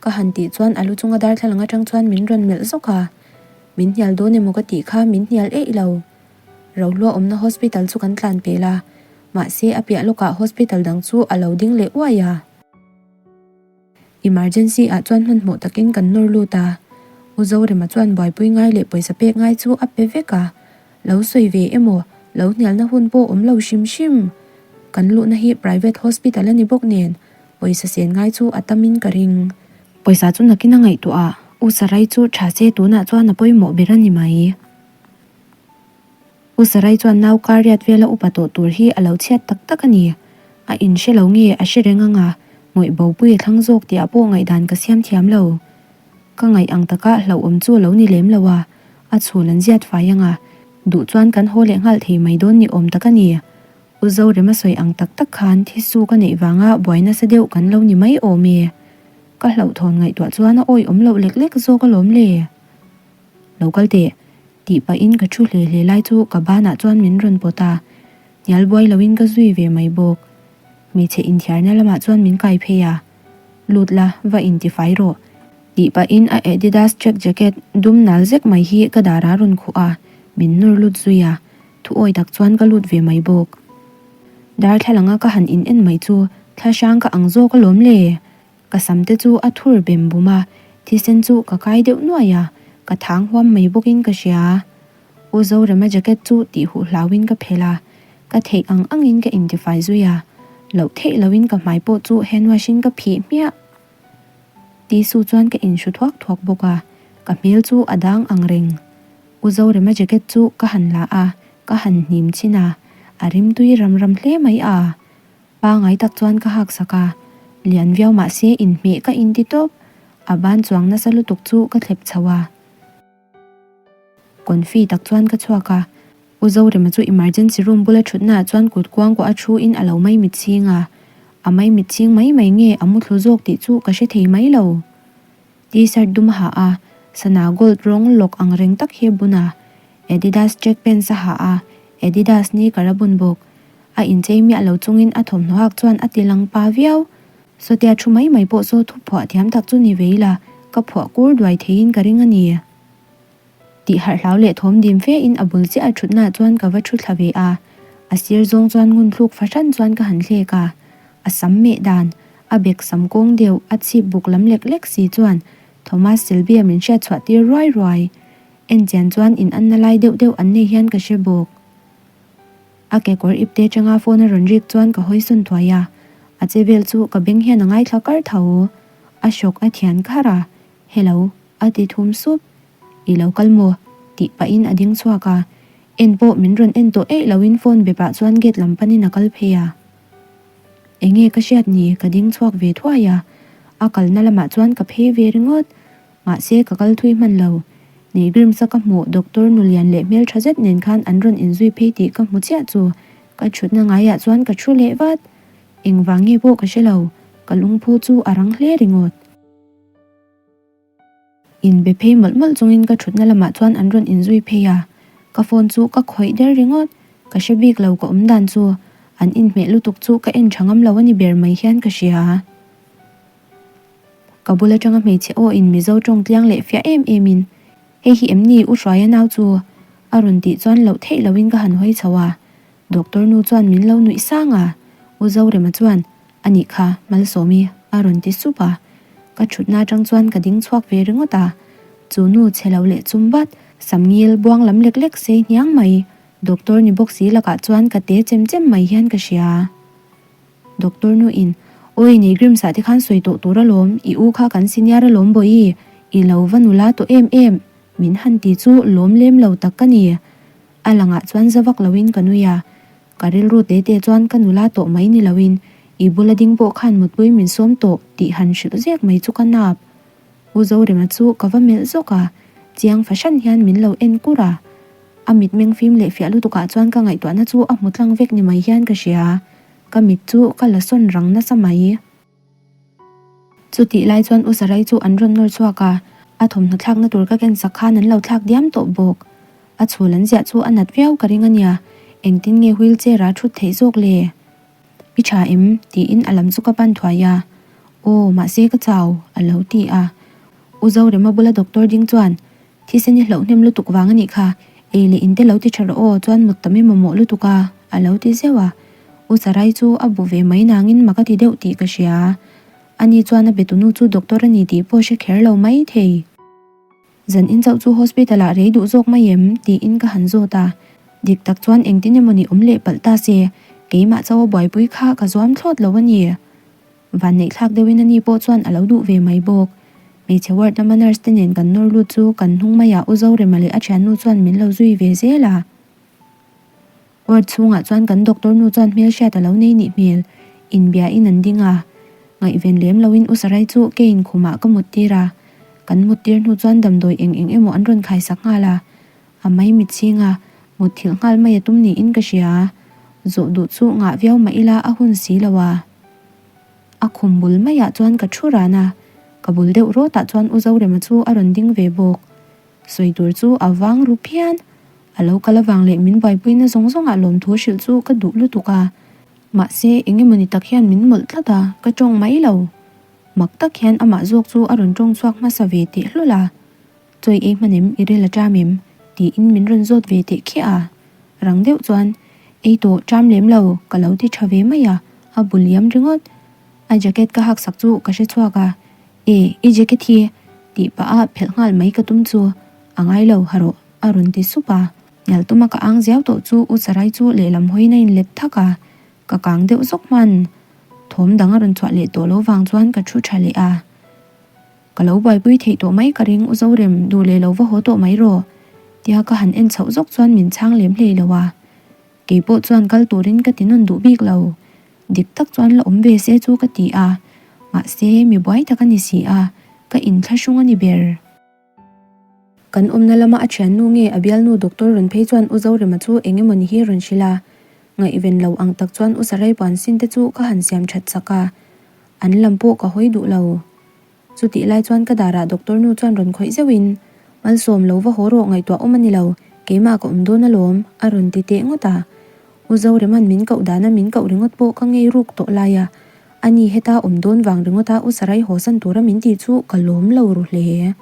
Ka han tih chuan a lu chunga darthlalang atang chuan min rawn melh zawk a. Min hnial dawn emaw ka tih kha min hnial eih lo. Rohluah awmna hospital chu kan tlan pel a, mahse a piah lawkah hospital dang chu a lo ding leh uai a. Emergency ah chuan hmanhmawh takin kan nawr lut a, U Zorema chuan buaipui ngai leh pawisa pek ngai chu a pe vek a, lo sawi ve emaw, lo hnialna hun pawh awm lo hrim hrim. Kan luhna hi private hospital a ni bawk nen, pawisa sen ngai chu a tamin ka ring. Pawisa chu nakin a ngaihtuah a, U Sarai chu tha se tunah chuan a pawimawh ber a ni mai. U Sarai chuan nau kar riat vela upa tawh tur hi a lo chhiat tak tak a ni. A inhre lo nge a hre reng anga ngawih bopui a thlang zawk tih ah pawh ngaihdan ka siam thiam lo. Ka ngaih ang taka hlauhawm chu a lo ni lem lo a, a chhul an ziat fai anga duh chuan kan haw leh nghal thei mai dawn ni awm tak a ni. U Zorema sawi ang tak tak khan thisu ka neih vanga buai nasa deuh kan lo ni mai awm e. Ka hlauhthawn ngaihtuah chuan a awih awm loh lek lek zawk alawm le. Lo kal teh. Tih pahin ka thu hle hle lai chu ka banah chuan min rawn pawt a, hnial buai loin ka zui ve mai bawk. Hmeichhe inthiarna lamah chuan min kai phei a, Lut la, va intifai rawh. Tih pahin a Adidas track jacket dum nal zek mai hi ka darah rawn khuh a, min nawr lut zui a, thu awi tak chuan ka lut ve mai bawk. Darthlalanga ka han in en mai chu thlahrang ka ang zawk alawm le. Ka sam te chu a thur bem bum a, thisen chu ka kai deuh nuai a, ka thang huam mai bawkin ka hria. U Zorema jacket chu tih huh hlauin ka phelh a, ka theih ang angin ka intifai zui a, loh theih loin ka hmai pawh chu hand wash in ka phih hmiah. Tissue chuan ka inhru thuak thuak bawk a, ka hmel chu a dang ang reng. U Zorema jacket chu ka han la a, ka han hnim chhin a, a rimtui ram ram hle mai a. Pangai tak chuan ka hak sak a, lian viau mah se inhmeh ka inti tawp, a ban chuang nasa lutuk chu ka thlep chho a. Confi tak chuan ka chhuak a, U Zorema chu emergency room bula thutnaah chuan kut kuangkuah a thu in a lo maimit ching a, a maimit ching mai mai nge a muthlu zawk tih chu ka hre thei mai lo. T-shirt dum a ha a, sana gold rawng lawk ang reng tak hi a bun a, Adidas track pants a ha a, Adidas sneaker a bun bawk. A inchei miah lo chungin a thawmhnaw hak chuan a ti lang pa viau. Sawtia thu mai mai pawh saw thu phuah thiam tak chu ni ve ila, ka phuah kur duai theiin ka ring a ni. Tih harh hlau leh thawm dim fe in a bul chiah a thutnaah chuan ka va thu thla ve a, a sir zawng chuan ngun thluk fahran chuan ka han thlek a, a sam meh dan, a bek sam kawng deuh, a chhip buk lam lek lek si chuan Thomas Shelby-a min hriat chhuah tir ruai ruai. En chian chuan in anna lai deuh deuh an nei hian ka hre bawk. A kekawr ipte atanga phone a rawn rik chuan ka hawi sawn thuai a, a che vel chu ka beng hian a ngaithla kar tho. A hrawk a thian khar a, Hello, a ti thum sup. I lo kal maw? tih pahin a ding chhuak a, en pawh min rawn en tawh eih loin phone be pah chuan gate lam panin a kal phei a. Enge ka hriat ni? Ka ding chhuak ve thuai a, a kalna lamah chuan ka phei ve ringawt. Mahse ka kal thui hman lo. Nei Grimsa ka hmuh Doctor Nulian leh hmeltha zet nen khan an rawn inzui phei tih ka hmu chiah chu ka thutna ngaiah chuan ka thu leh vat. Engvang nge pawh ka hre lo, ka lungphu chu a rang hle ringawt. Inbe phei mawlh mawlh chungin ka thutna lamah chuan an rawn inzui phei a, ka phone chu ka khawih der ringawt. Ka hre bik lo ka awm dan chu an inhmeh lutuk chu ka en tha ngam lo a ni ber mai hian ka hria. Ka bul atanga hmeichhe aw in Mizo tawng tliang leh fiah em em in, Hei hi em ni U Hruaia nau chu? a rawn tih chuan loh theih loin ka han hawi chho a. Doctor nu chuan min lo nuih sang a, U Zorema chuan, A nih kha, Malsawmi, a rawn ti sup a. Ka thutna atang chuan ka ding chhuak ve ringawt a. Chu nu chhe lo leh chum vat, samngil buang lam lek lek sei hniang mai, doctor ni bawk si lakah chuan ka te chem chem mai hian ka hria. Doctor nu in, Awi nei Grimms ah te khan sawi tawh tur alawm, i u kha kan senior alawm bawi, i lo va nula tawh em em, min han ti chu lawm lem lo tak ka ni. A langah chuan za vak loin ka nui a, ka rilru te te chuan ka nula tawh mai ni loin i bula ding pawh khan mutpui min sawm tawh tih han hrilh zek mai chu ka nap. U Zorema chu ka va melh zawk a, chiang fahran hian min lo en kur a. A mitmeng fim leh fiah lutukah chuan ka ngaihtuahna chu a hmu tlang vek ni mai hian ka hria. Ka mit chu ka la sawn rang nasa mai. Chutih lai chuan U Sarai chu an rawn nawr chhuak a, a thawmhnaw thlakna tur ka ken sak khan an lo thlak diam tawh bawk. A chhul an ziah chu a nat viau ka ring a nia, engtin nge wheel chair ah thut theih zawk le? I tha em? tiin a lam chu ka pan thuai a. Aw, mahse ka chau, a lo ti a. U Zorema bula doctor ding chuan, Thisen i hlauh hnem lutuk vang a nih kha, ei leh in te lo ti tha rawh aw, chuan mut tam i mamawh lutuk a, a lo ti zeuh a. U Sarai chu a bu ve mai nangin mak a ti deuh tih ka hria. Ani chuan a betunu chu doctor a ni tih pawh hre kher lo mai thei. Zan in chauh chu hospital ah rei duh zawk mai em? tiin ka han zawt a. Dik tak chuan engtin emaw ni awm leh palh ta se, keimah chauh a buaipui kha ka zuam thlawt lo a ni. Vanneihthlak deuhin ani pawh chuan a lo duh ve mai bawk. Hmeichhe ward lama nurse te nen kan nawr lut chu kan hnung maiah U Zorema leh a thiannu chuan min lo zui ve zel a. Ward chhungah chuan kan doctor nu chuan hmelhriat a lo nei nih hmel. Inbiain an ding a. Ngaihven lem loin U Sarai chu keiin khumah ka mut tir a. Kan mut tir hnu chuan damdawi eng eng emaw an rawn khaisak nghal a. A maimit ching a, mutthilh nghal mai a tum niin ka hria. Zawh duh chu ngah viau mah ila a hun si lo a. A khum bul maiah chuan ka thu ran a, ka bul deuh rawtah chuan U Zorema chu a rawn ding ve bawk. Sawi tur chu a vang ru phian. A lo kal avang leh min buaipuina zawng zawngah lawmthu hrilh chu ka duh lutuk a. Mahse, eng emawni tak hian min mawlh tlat a, ka tawng mai lo. Mak tak hian amah zawk chu a rawn tawng chhuak hmasa ve teh hlawl a. Chawi ei hman em, i rel a ṭam em? tiin min rawn zawt ve teh khiah a. Rang deuh chuan, Ei tawh, ṭam lem lo, ka lo ti ṭha ve mai a, a bu liam ringawt. A jacket ka hak sak chu ka hre chhuak a, E, i jacket hi tih pah a phelh nghal mai ka tum chu a ngai lo ha rawh a rawn ti sup a. Hnial tuma ka ang ziau tawh chu U Sarai chu lehlam hawiin a inlet thak a, ka kang deuh zawk hman. Thawm dang a rawn chhuah leh tawh lo vang chuan ka thu tha leh a. Ka lo buaipui theih tawh mai ka ring U Zorem, duh leh lo va haw tawh mai rawh tia ka han en chhoh zawk chuan min chhang lem hlei lo a. Kei pawh chuan kal turin ka ti nawn duh bik lo. Dik tak chuan la awm ve se chu ka ti a, mahse mi buai tak a ni si a, ka inthlahrung a ni ber. Kan awmna lama a thiannu nge a bialnu doctor rawn phei chuan U Zorema chu eng emaw ni hi rawn hrilh a, ngaihven lo ang tak chuan U Sarai puan sin te chu ka han siam that sak a, an lam pawh ka hawi duh lo. Chutih lai chuan ka darah doctor nu chuan rawn khawih zeuhin, Malsawm lo va haw rawh ngaihtuah awm a ni lo, keimah ka awm dawn alawm, a rawn ti teh ngawt a. U Zorema'n min koh dana min koh ringawt pawh ka ngei ruk tawh lai a, ani heta awm dawn vang ringawta U Sarai hawsan tura min tih chu ka lawm lo ru hle.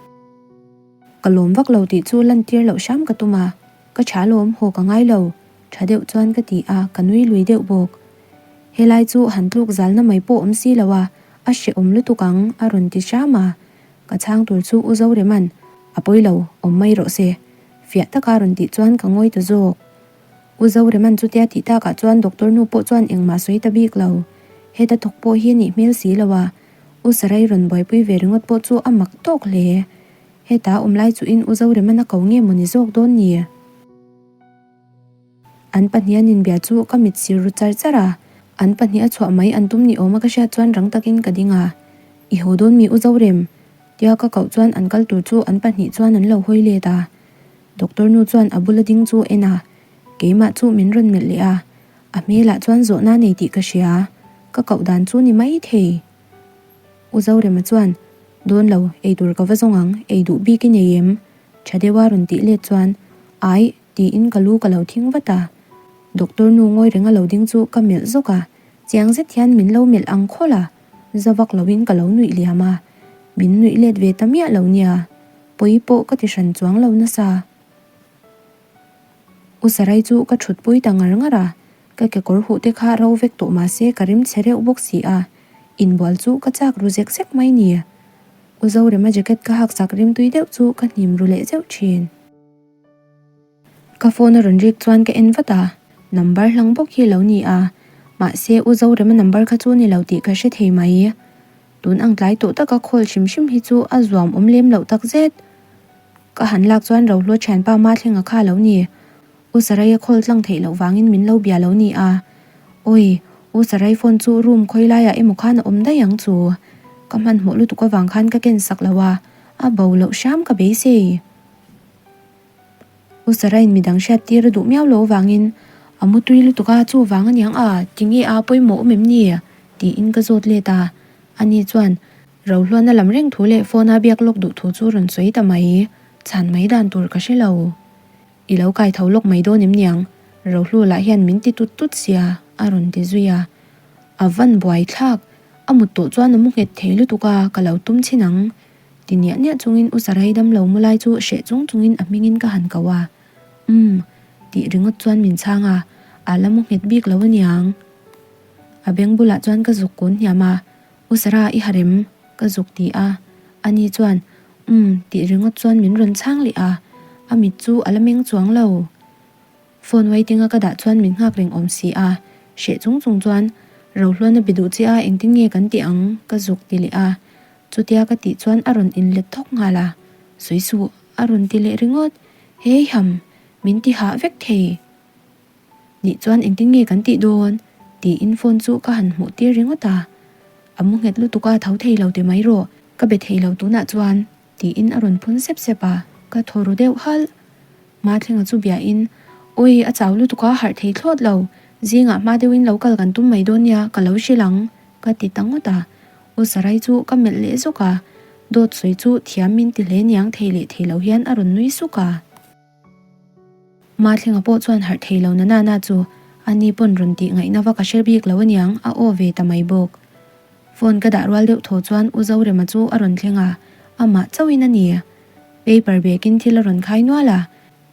Ka lawm vak lo tih chu lantir loh hram ka tum a, ka tha lawm haw ka ngai lo, tha deuh chuan ka ti a, ka nui lui deuh bawk. Helai chu han tluk zalna mai pawh awm si lo a, a hrehawm lutuk ang a rawn ti hram a, ka chhang tur chu U Zorema'n a pawi lo, awm mai rawh se, fiah taka rawn tih chuan ka ngawi ta zawk. U Zorema'n chutia tih takah chuan doctor nu pawh chuan engmah sawi ta bik lo. Heta thawk pawh hi a nih hmel si lo a, U Sarai rawn buaipui ve ringawt pawh chu a mak tawk hle. Heta awm lai chuhin U Zorema'n a ko nge maw ni zawk dawn ni? An pahnihan inbia chu ka mit sir ru char char a, an pahniha chhuah mai an tum ni awm a ka hriat chuan rang takin ka ding a, I haw dawn mi U Zorem? Tia ka koh chuan an kal tur chu an pahnih chuan an lo hawi let a. Doctor nu chuan a bula ding chu en a, keimah chu min rawn melh leh a, a hmelah chuan zawhna nei tih ka hria, ka koh dan chu ni mai thei. U Zorema chuan, Dawn lo, ei tur ka va zawng ang, ei duh bik i nei em? Tha deuha rawn tih let chuan, Aih, tiin ka lu ka lo thing vat a. Doctor nu ngawi renga lo ding chu ka melh zawk a, chiang zet hian min lo melh ang khawlh a, za vak loin ka lo nuih liam a, min nuih let ve ta miah lo nia. Pawi pawh ka ti hran chuang lo nasa. U Sarai chu ka thut pui ta ngar ngar a, ka kekawr huh te kha ro vek tawh mahse ka rim chhe reuh bawk si a, inbual chu ka chak ru zek zek mai ni. U Zorema jacket ka hak sak rimtui deuh chu ka hnim ru leh zeuh thin. Ka phone a rawn rik chuan ka en vat a, number hlang bawk hi a lo ni a, mahse U Zorema number kha chu ni lo tih ka hre thei mai. Tun ang tlai tawh taka call hrim hrim hi chu a zuam awm lem loh tak zet. Ka han lak chuan Rohlua thianpa Mathlenga kha a lo ni. U Sarai a call tlang theih loh vangin min lo bia lo ni a. Awi, U Sarai phone chu room khawi laiah emaw khan a awm daih ang chu. Ka hmanhmawh lutuk avang khan ka ken sak lo a, a bo loh hram ka beisei. U Sarai'n midang hriat tir a duh miau lo avangin a mu tui lutuk a, chuvang aniang a, tinge a pawimawh awm em ni? tiin ka zawt let a. Ani chuan Rohluana lam reng thu leh phone a biak lawk duh thu chu rawn sawi ta mai, chhan mai dan tur ka hre lo. I lo kai tho lawk mai dawn em niang? Rohlu lah hian min ti tut tut sia, a rawn ti zui a. A van buai thlak, a mut tawh chuan a mu nghet thei lutuk a, ka lo tum chhin ang. Ti niah niah chungin U Sarai damlo mu lai chu hreh chung chungin a hmingin ka han ko a. Umm, tih ringawt chuan min chhang a, a la mu nghet bik lo aniang. A beng bulah chuan ka zuk kun hniam a, U Sara i harem? ka zuk ti a. Ani chuan, Umm, tih ringawt chuan min rawn chhang leh a, a mit chu a la meng chuang lo. Phone waiting a ka dah chuan min nghak reng awm si a, hreh chung chung chuan, Rohluan a be duh che a, engtin nge kan tih ang? ka zuk ti leh a. Chutia ka tih chuan a rawn inlet thawk nghal a, Sawi suh, a rawn ti leh ringawt. Hei ham, min ti hah vek thei. Nih chuan engtin nge kan tih dawn? tiin phone chu ka han hmuh tir ringawt a. A mu nghet lutuk a, tho thei lo ti mai rawh, ka be thei lo tunah chuan, tiin a rawn phun sep sep a, ka thaw ru deuh halh. Mathlenga chu biain, Awi, a chau lutuk a, harh thei thlawt lo. Zingah hma deuhin lo kal kan tum mai dawn nia, ka lo hrilh ang, ka ti ta ngawt a. U Sarai chu ka melh leh zawk a, dawt sawi chu thiam min ti hle niang thei leh thei lo hian a rawn nui suk a. Mathlenga pawh chuan harh thei lo na na na chu a ni pawn rawn tih ngaihna va ka hre bik lo aniang a aw ve ta mai bawk. Phone ka dah rual deuh thaw chuan U Zorema chu a rawn thleng a, amah chauhin a ni. Paper bekin thil a rawn khai nual a,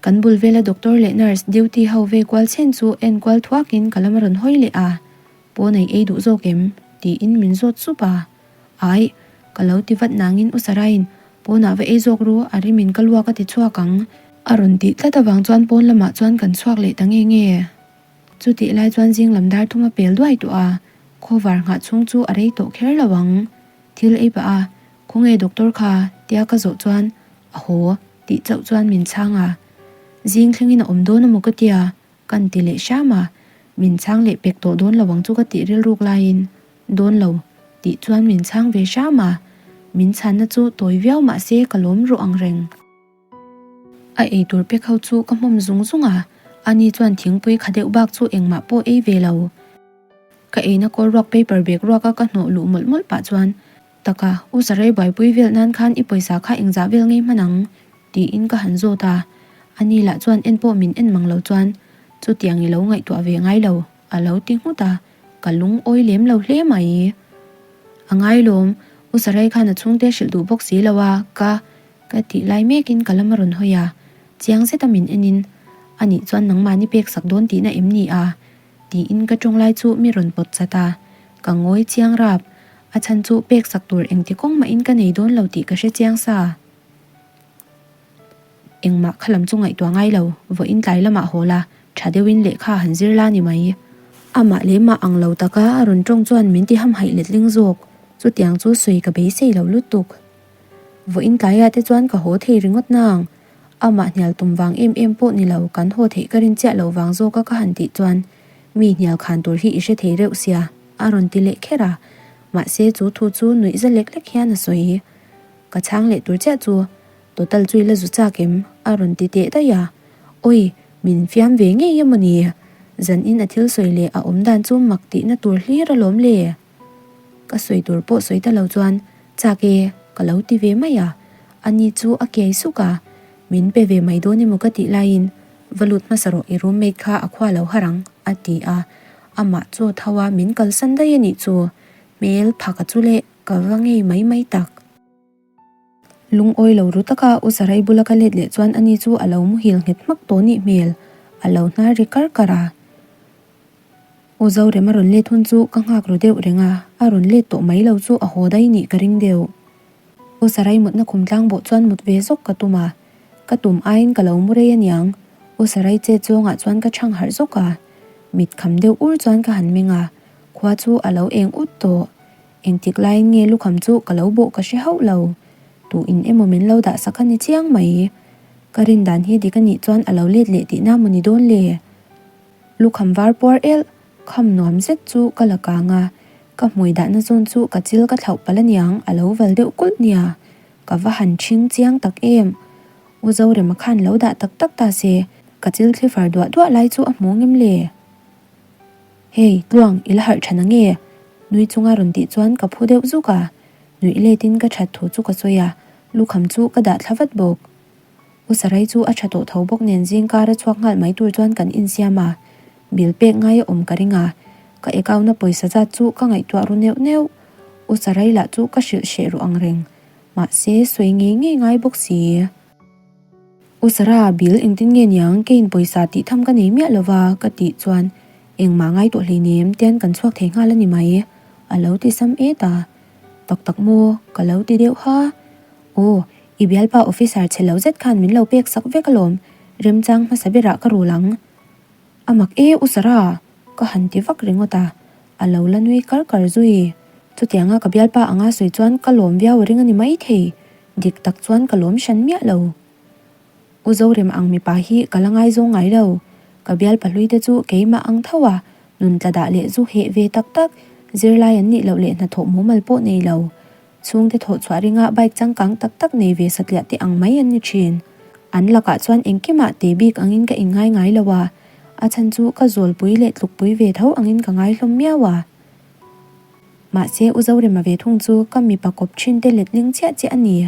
kan bul vela doctor leh nurse duty ho ve kual chhen chu en kual thuakin ka lam a rawn hawi leh a, pawn ei ei duh zawk em? Tiin min zawt sup a. Aih, ka lo ti vat nangin U Saraiin pawnah va ei zawk ru, a rimin ka luak a ti chhuak ang. A rawn tih tlat avang chuan pawn lamah chuan kan chhuak leh ta nge nge. Chutih lai chuan zing lam dar thum a pel duai tawh a, khawvar nghah chhung chu a rei tawh kher lo ang. Thil ei pah a, Khawnge doctor kha? tia ka zawh chuan a haw tih chauh chuan min chhang a. Zing thlengin a awm dawn a maw ka tia, kan ti leh hram a. Min chhang leh pek tawh dawn lo ang chu ka tih rilruk laiin dawn lo tih chuan min chhang ve hram a. Min chhanna chu tawi viau mah se ka lawm ruh ang reng. A ei tur pek ho chu ka hmawm zung zung a, ani chuan thingpui kha deuh bak chu engmah pawh ei ve lo. Ka eina kawl ruak paper bag ruaka ka hnawh luh mawlh mawlh pah chuan, Taka, U Sarai buaipui vel nan khan i pawisa kha engzah vel ngei hman ang? tiin ka han zawt a. Ani lah chuan en pawh min en mang lo chuan, Chutiang i lo ngaihtuah ve ngai lo, a lo ti nghut a, ka lungawi lem lo hle mai. A ngai lawm, U Sarai khan a chhungte hrilh duh bawk si lo a, ka. Ka tih lai mekin ka lam a rawn hawi a, chiang zeta min enin, Anih chuan nangmahni pek sak dawn tihna em ni a? tiin ka tawng lai chu mi rawn pawt chat a, ka ngawi chiang rap. A chhan chu pek sak tur engti kawng mahin ka nei dawn lo tih ka hre chiang sa. Engmah kha lam chu ngaihtuah ngai lo, vawiin tlai lamah haw la, tha deuhin lehkha han zir la ni mai. Amah leh mah ang lo taka a rawn tawng chuan min ti hamhaih letling zawk, chutiang chu sawi ka beisei lo lutuk. Vawiin tlaiah te chuan ka haw thei ringawt nang. Amah hnial tum vang em em pawh ni lo, kan haw theih ka rin chiah loh vang zawka ka han tih chuan mi hnial khan tur hi i hre thei reuh sia, a rawn ti leh kher a. Mahse chu thu chu nuih za lek lek hian a sawi. Ka chhang leh tur chiah chu Total chu i la zu chak em? a rawn ti teh daih a. Awi, min fiam ve ngei emaw ni? Zanin a thil sawi leh a awm dan chu mak tihna tur hlir alawm le. Ka sawi tur pawh sawi ta lo chuan, Chak e, ka lo ti ve mai a. Ani chu a kiai suk a, Min pe ve mai dawn emaw ka tih laiin, Va lut hmasa rawh i roommate kha a khua lo har ang, a ti a. Amah chaw tho a min kalsan daih a nih chu. Hmel phaka chu leh ka va ngei mai mai tak. Lungawi lo ru taka U Sarai bula ka let leh chuan ani chu a lo muhil nghet hmak tawh nih hmel, a lo hnar ri kar kar a. U Zorem a rawn let hun chu ka nghak ru deuh reng a, a rawn let tawh mai lo chu a haw daih nih ka ring deuh. U Sarai mutna khum tlang bawh chuan mut ve zawk ka tum a, ka tum aiin ka lo mu rei aniang. U Sarai chet zawngah chuan ka chhang harh zawk a, mit kham deuh ur chuan ka han meng a, khua chu a lo eng ut tawh. Engtik laiin nge lukham chu ka lo bawh ka hre hauh lo. Tu in emaw min lo dah sak a ni chiang mai. Ka rin dan hi dik a nih chuan a lo let leh tihna maw ni dawn le? Lukham var puar elh, kham nuam zet chu ka la kang a, ka hmui dahna zawn chu ka chil ka thlauh palh aniang a lo val deuh kulh nia, ka va han ṭhing chiang tak em. U Zorema khan lo dah tak tak ta se, ka chil thli far duah duah lai chu a hmu ngem le? Hey, Tluang, i la harh ṭha nange? Nui chunga rawn tih chuan ka phu deuh zuk a, nuih letin ka ṭhat thu chu ka sawi a, lukham chu ka dah thla vat bawk. U Sarai chu a tha tawh tho bawk nen zing kar a chhuak nghal mai tur chuan kan insiam a, bill pek ngai a awm ka ring a, ka ekauna pawisa zat chu ka ngaihtuah ru neuh neuh. U Sarai lah chu ka hrilh hreh ru ang reng, mahse sawi ngei ngei ngai bawk si. U Sara, bill engtin nge niang, keiin pawisa tih tham ka nei miah lova ka tih chuan engmah ngai tawh hleinem tian kan chhuak thei nghal a ni mai, a lo ti sam et a. Tak tak maw? Ka lo ti deuh ha. Aw, i bialpa officer chhe lo zet khan min lo pek sak vek alawm, remchang hmasa berah ka rul ang. A mak e U Sarah, ka han ti vak ringawt a, a lo la nui kar kar zui. Chutianga ka bialpa anga sawi chuan ka lawm viau a ring a ni maithei, dik tak chuan ka lawm hran miah lo. U Zorem ang mipa hi ka la ngaizawng ngai lo, ka bialpa hlui te chu keimah ang tho a, nun tla dah leh zu heh ve tak tak, zirlai an nih loh leh hnathawh mumal pawh nei lo. Chhungte thawh chhuah ringa bike changkang tak tak nei ve satliah te ang mai an ni thin. An lakah chuan engkimah te bik angin ka inngai ngai lo a, a chhan chu ka zawlpui leh tlukpui ve tho angin ka ngai hlawm miau a. Mahse U Zorema ve thung chu ka mipa kawp thin te letling chiah chiah a ni.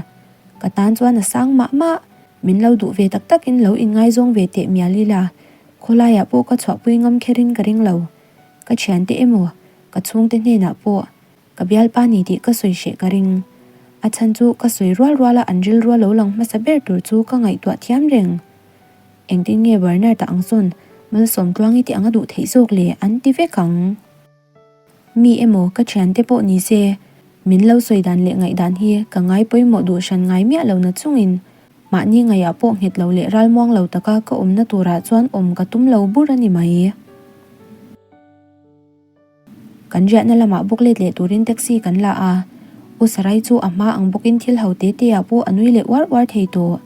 Ka tan chuan a sang mah mah. Min lo duh ve tak takin lo inngaizawng ve teh mial ila, khawlaiah pawh ka chhuahpui ngam kherin ka ring lo. Ka thiante emaw, ka chhungte hnenah pawh Ka bialpa ni tih ka sawi hreh ka ring. A chhan chu ka sawi rual rual a an rilru a lo lang hmasa ber tur chu ka ngaihtuah thiam reng. Engtin nge Bernard-a ang sawn Malsawmtluangi tih ang a duh theih zawk le an ti vek ang. Mi emaw ka thiante pawh ni se, min lo sawi dan leh ngaihdan hi ka ngai pawimawh duh hran ngai miah lo na chungin mahni ngaihah pawh nghet lo leh ralmuang lo taka ka awmna turah chuan awm ka tum lo bur a ni mai. Kan riahna lamah bawk let leh turin taxi kan la a, U Sarai chu a hma ang bawkin thil ho te te ah pawh a nui leh uar uar thei tawh.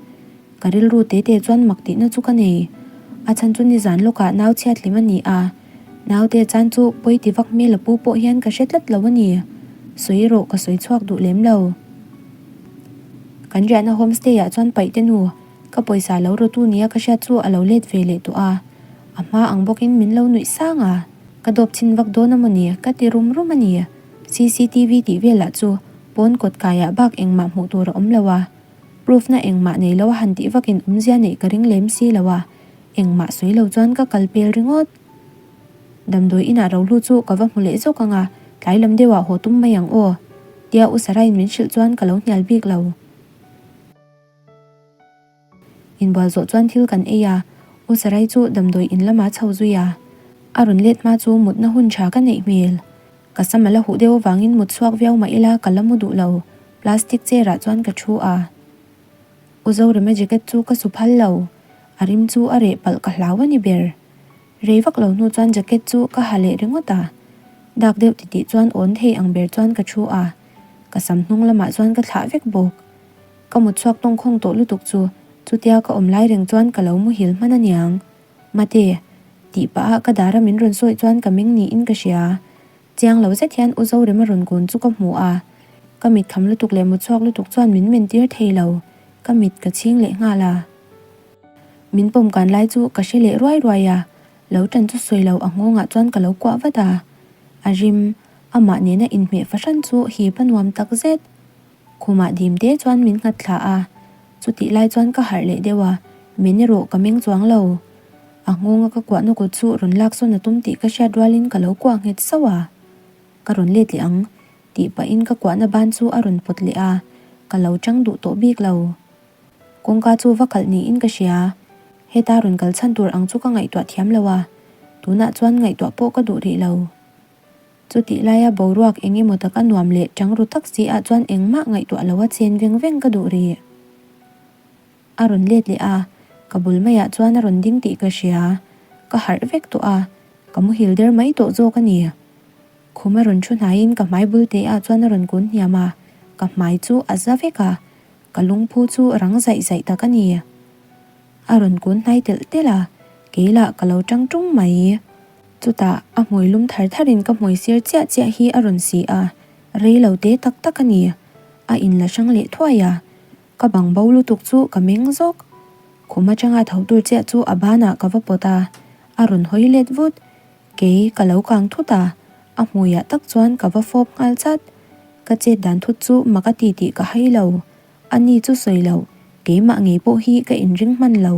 Ka rilru te te chuan mak tihna chu ka nei. A chhan chu nizan lawkah nau chhiat hlim a ni a, naute chan chu pawi ti vak hmel a pu pawh hian ka hre tlat lo a ni. Sawi erawh ka sawi chhuak duh lem lo. Kan riahna homestay ah chuan paih te nu, ka pawisa lo rawtu nia ka hriat chu a lo let ve leh tawh a, a hma ang bawkin min lo nuih sang a. Ka dawp chhin vak dawn a maw ni? Ka ti rum rum a ni. Cctv tih velah chu pawn kawt kaiah bak engmah hmuh tur a awm lo a, proof na engmah nei lo a han tih vakin awmzia neih ka ring lem si lo a, engmah sawi lo chuan ka kal pel ringawt. Damdawi inah rohlu chu ka va hmu leh zawk ang a, tlai lam deuhah haw tum mai ang aw, tia U Saraiin min hrilh chuan ka lo hnial bik lo. Inbual zawh chuan thil kan ei a, U Sarai chu damdawi in lamah chho zui a. A rawn let hma chu mutna hun tha ka neih hmel. Ka sam a la huh deuh avangin mut chhuak viau mah ila ka la mu duh lo, plastic chair ah chuan ka thu a. U Zorema jacket chu ka su phal lo, a rim chu a reh palh ka hlau a ni ber. Rei vak lo hnu chuan jacket chu ka ha leh ringawt a, dak deuh titih chuan awn thei ang ber chuan ka thu a, ka sam hnung lamah chuan ka thlah vek bawk. Ka mut chhuak tawng khawng tawh lutuk chu chutia ka awm lai reng chuan ka lo muhil hman aniang. Mate, tih pah a ka dara min rawn sawi chuan ka meng niin ka hria. Chiang lo zet hian U Zorema rawn kun chu ka hmu a. Ka mit kham lutuk leh mut chhuak lutuk chuan min men tir thei lo. Ka mit ka chhing leh nghal a. Min pawm kan lai chu ka hre leh ruai ruai a, lo tan chu sawi lo a nghawngah chuan ka lo kuah vat a. A rim, amah nena inhmeh fahran chu hip a nuam tak zet. Khumah dim te chuan min nghat thla a, chutih lai chuan ka harh leh deuh a, min erawh ka meng chuang lo. A nghawnga ka kuahna kut chu rawn lak sawn a tum tih ka hriat rualin ka lo kuah nghet sauh a. Ka rawn let leh ang, tih pahin ka kuahna ban chu a rawn pawt leh a, ka lo chang duh tawh bik lo. Kawngka chu va kalh niin ka hria, heta rawn kal chhan tur ang chu ka ngaihtuah thiam lo a, tunah chuan ngaihtuah pawh ka duh rih lo. Chutih laia boruak eng emaw taka nuam leh chang ru tak si ah chuan engmah ngaihtuah loa chen veng veng ka duh rih. A rawn let leh a, ka bul maiah chuan a rawn ding tih ka hria. Ka harh vek tawh a, ka muhil der mai tawh zawk a ni. Khum a rawn thu hnaiin ka hmai bul te ah chuan a rawn kun hniam a, ka hmai chu a za vek a, ka lungphu chu rang zaih zaih tak a ni. A rawn kun hnai telh telh a, kei lah ka lo tang tung mai. Chutah a hmui lum thar tharin ka hmui sir chiah chiah hi a rawn si a, rei lo te tak tak a ni. A inla hrang leh thuai a, ka bang bo lutuk chu ka meng zawk. Khum atanga tho tur chiah chu a banah ka va pawt a, a rawn hawi let vut. Kei ka lo kang thut a, a hmuiah tak chuan ka va fawp nghal chat. Ka chet dan thut chu mak a ti tih ka hai lo. A ni chu sawi lo, keimah ngei pawh hi ka inring hman lo.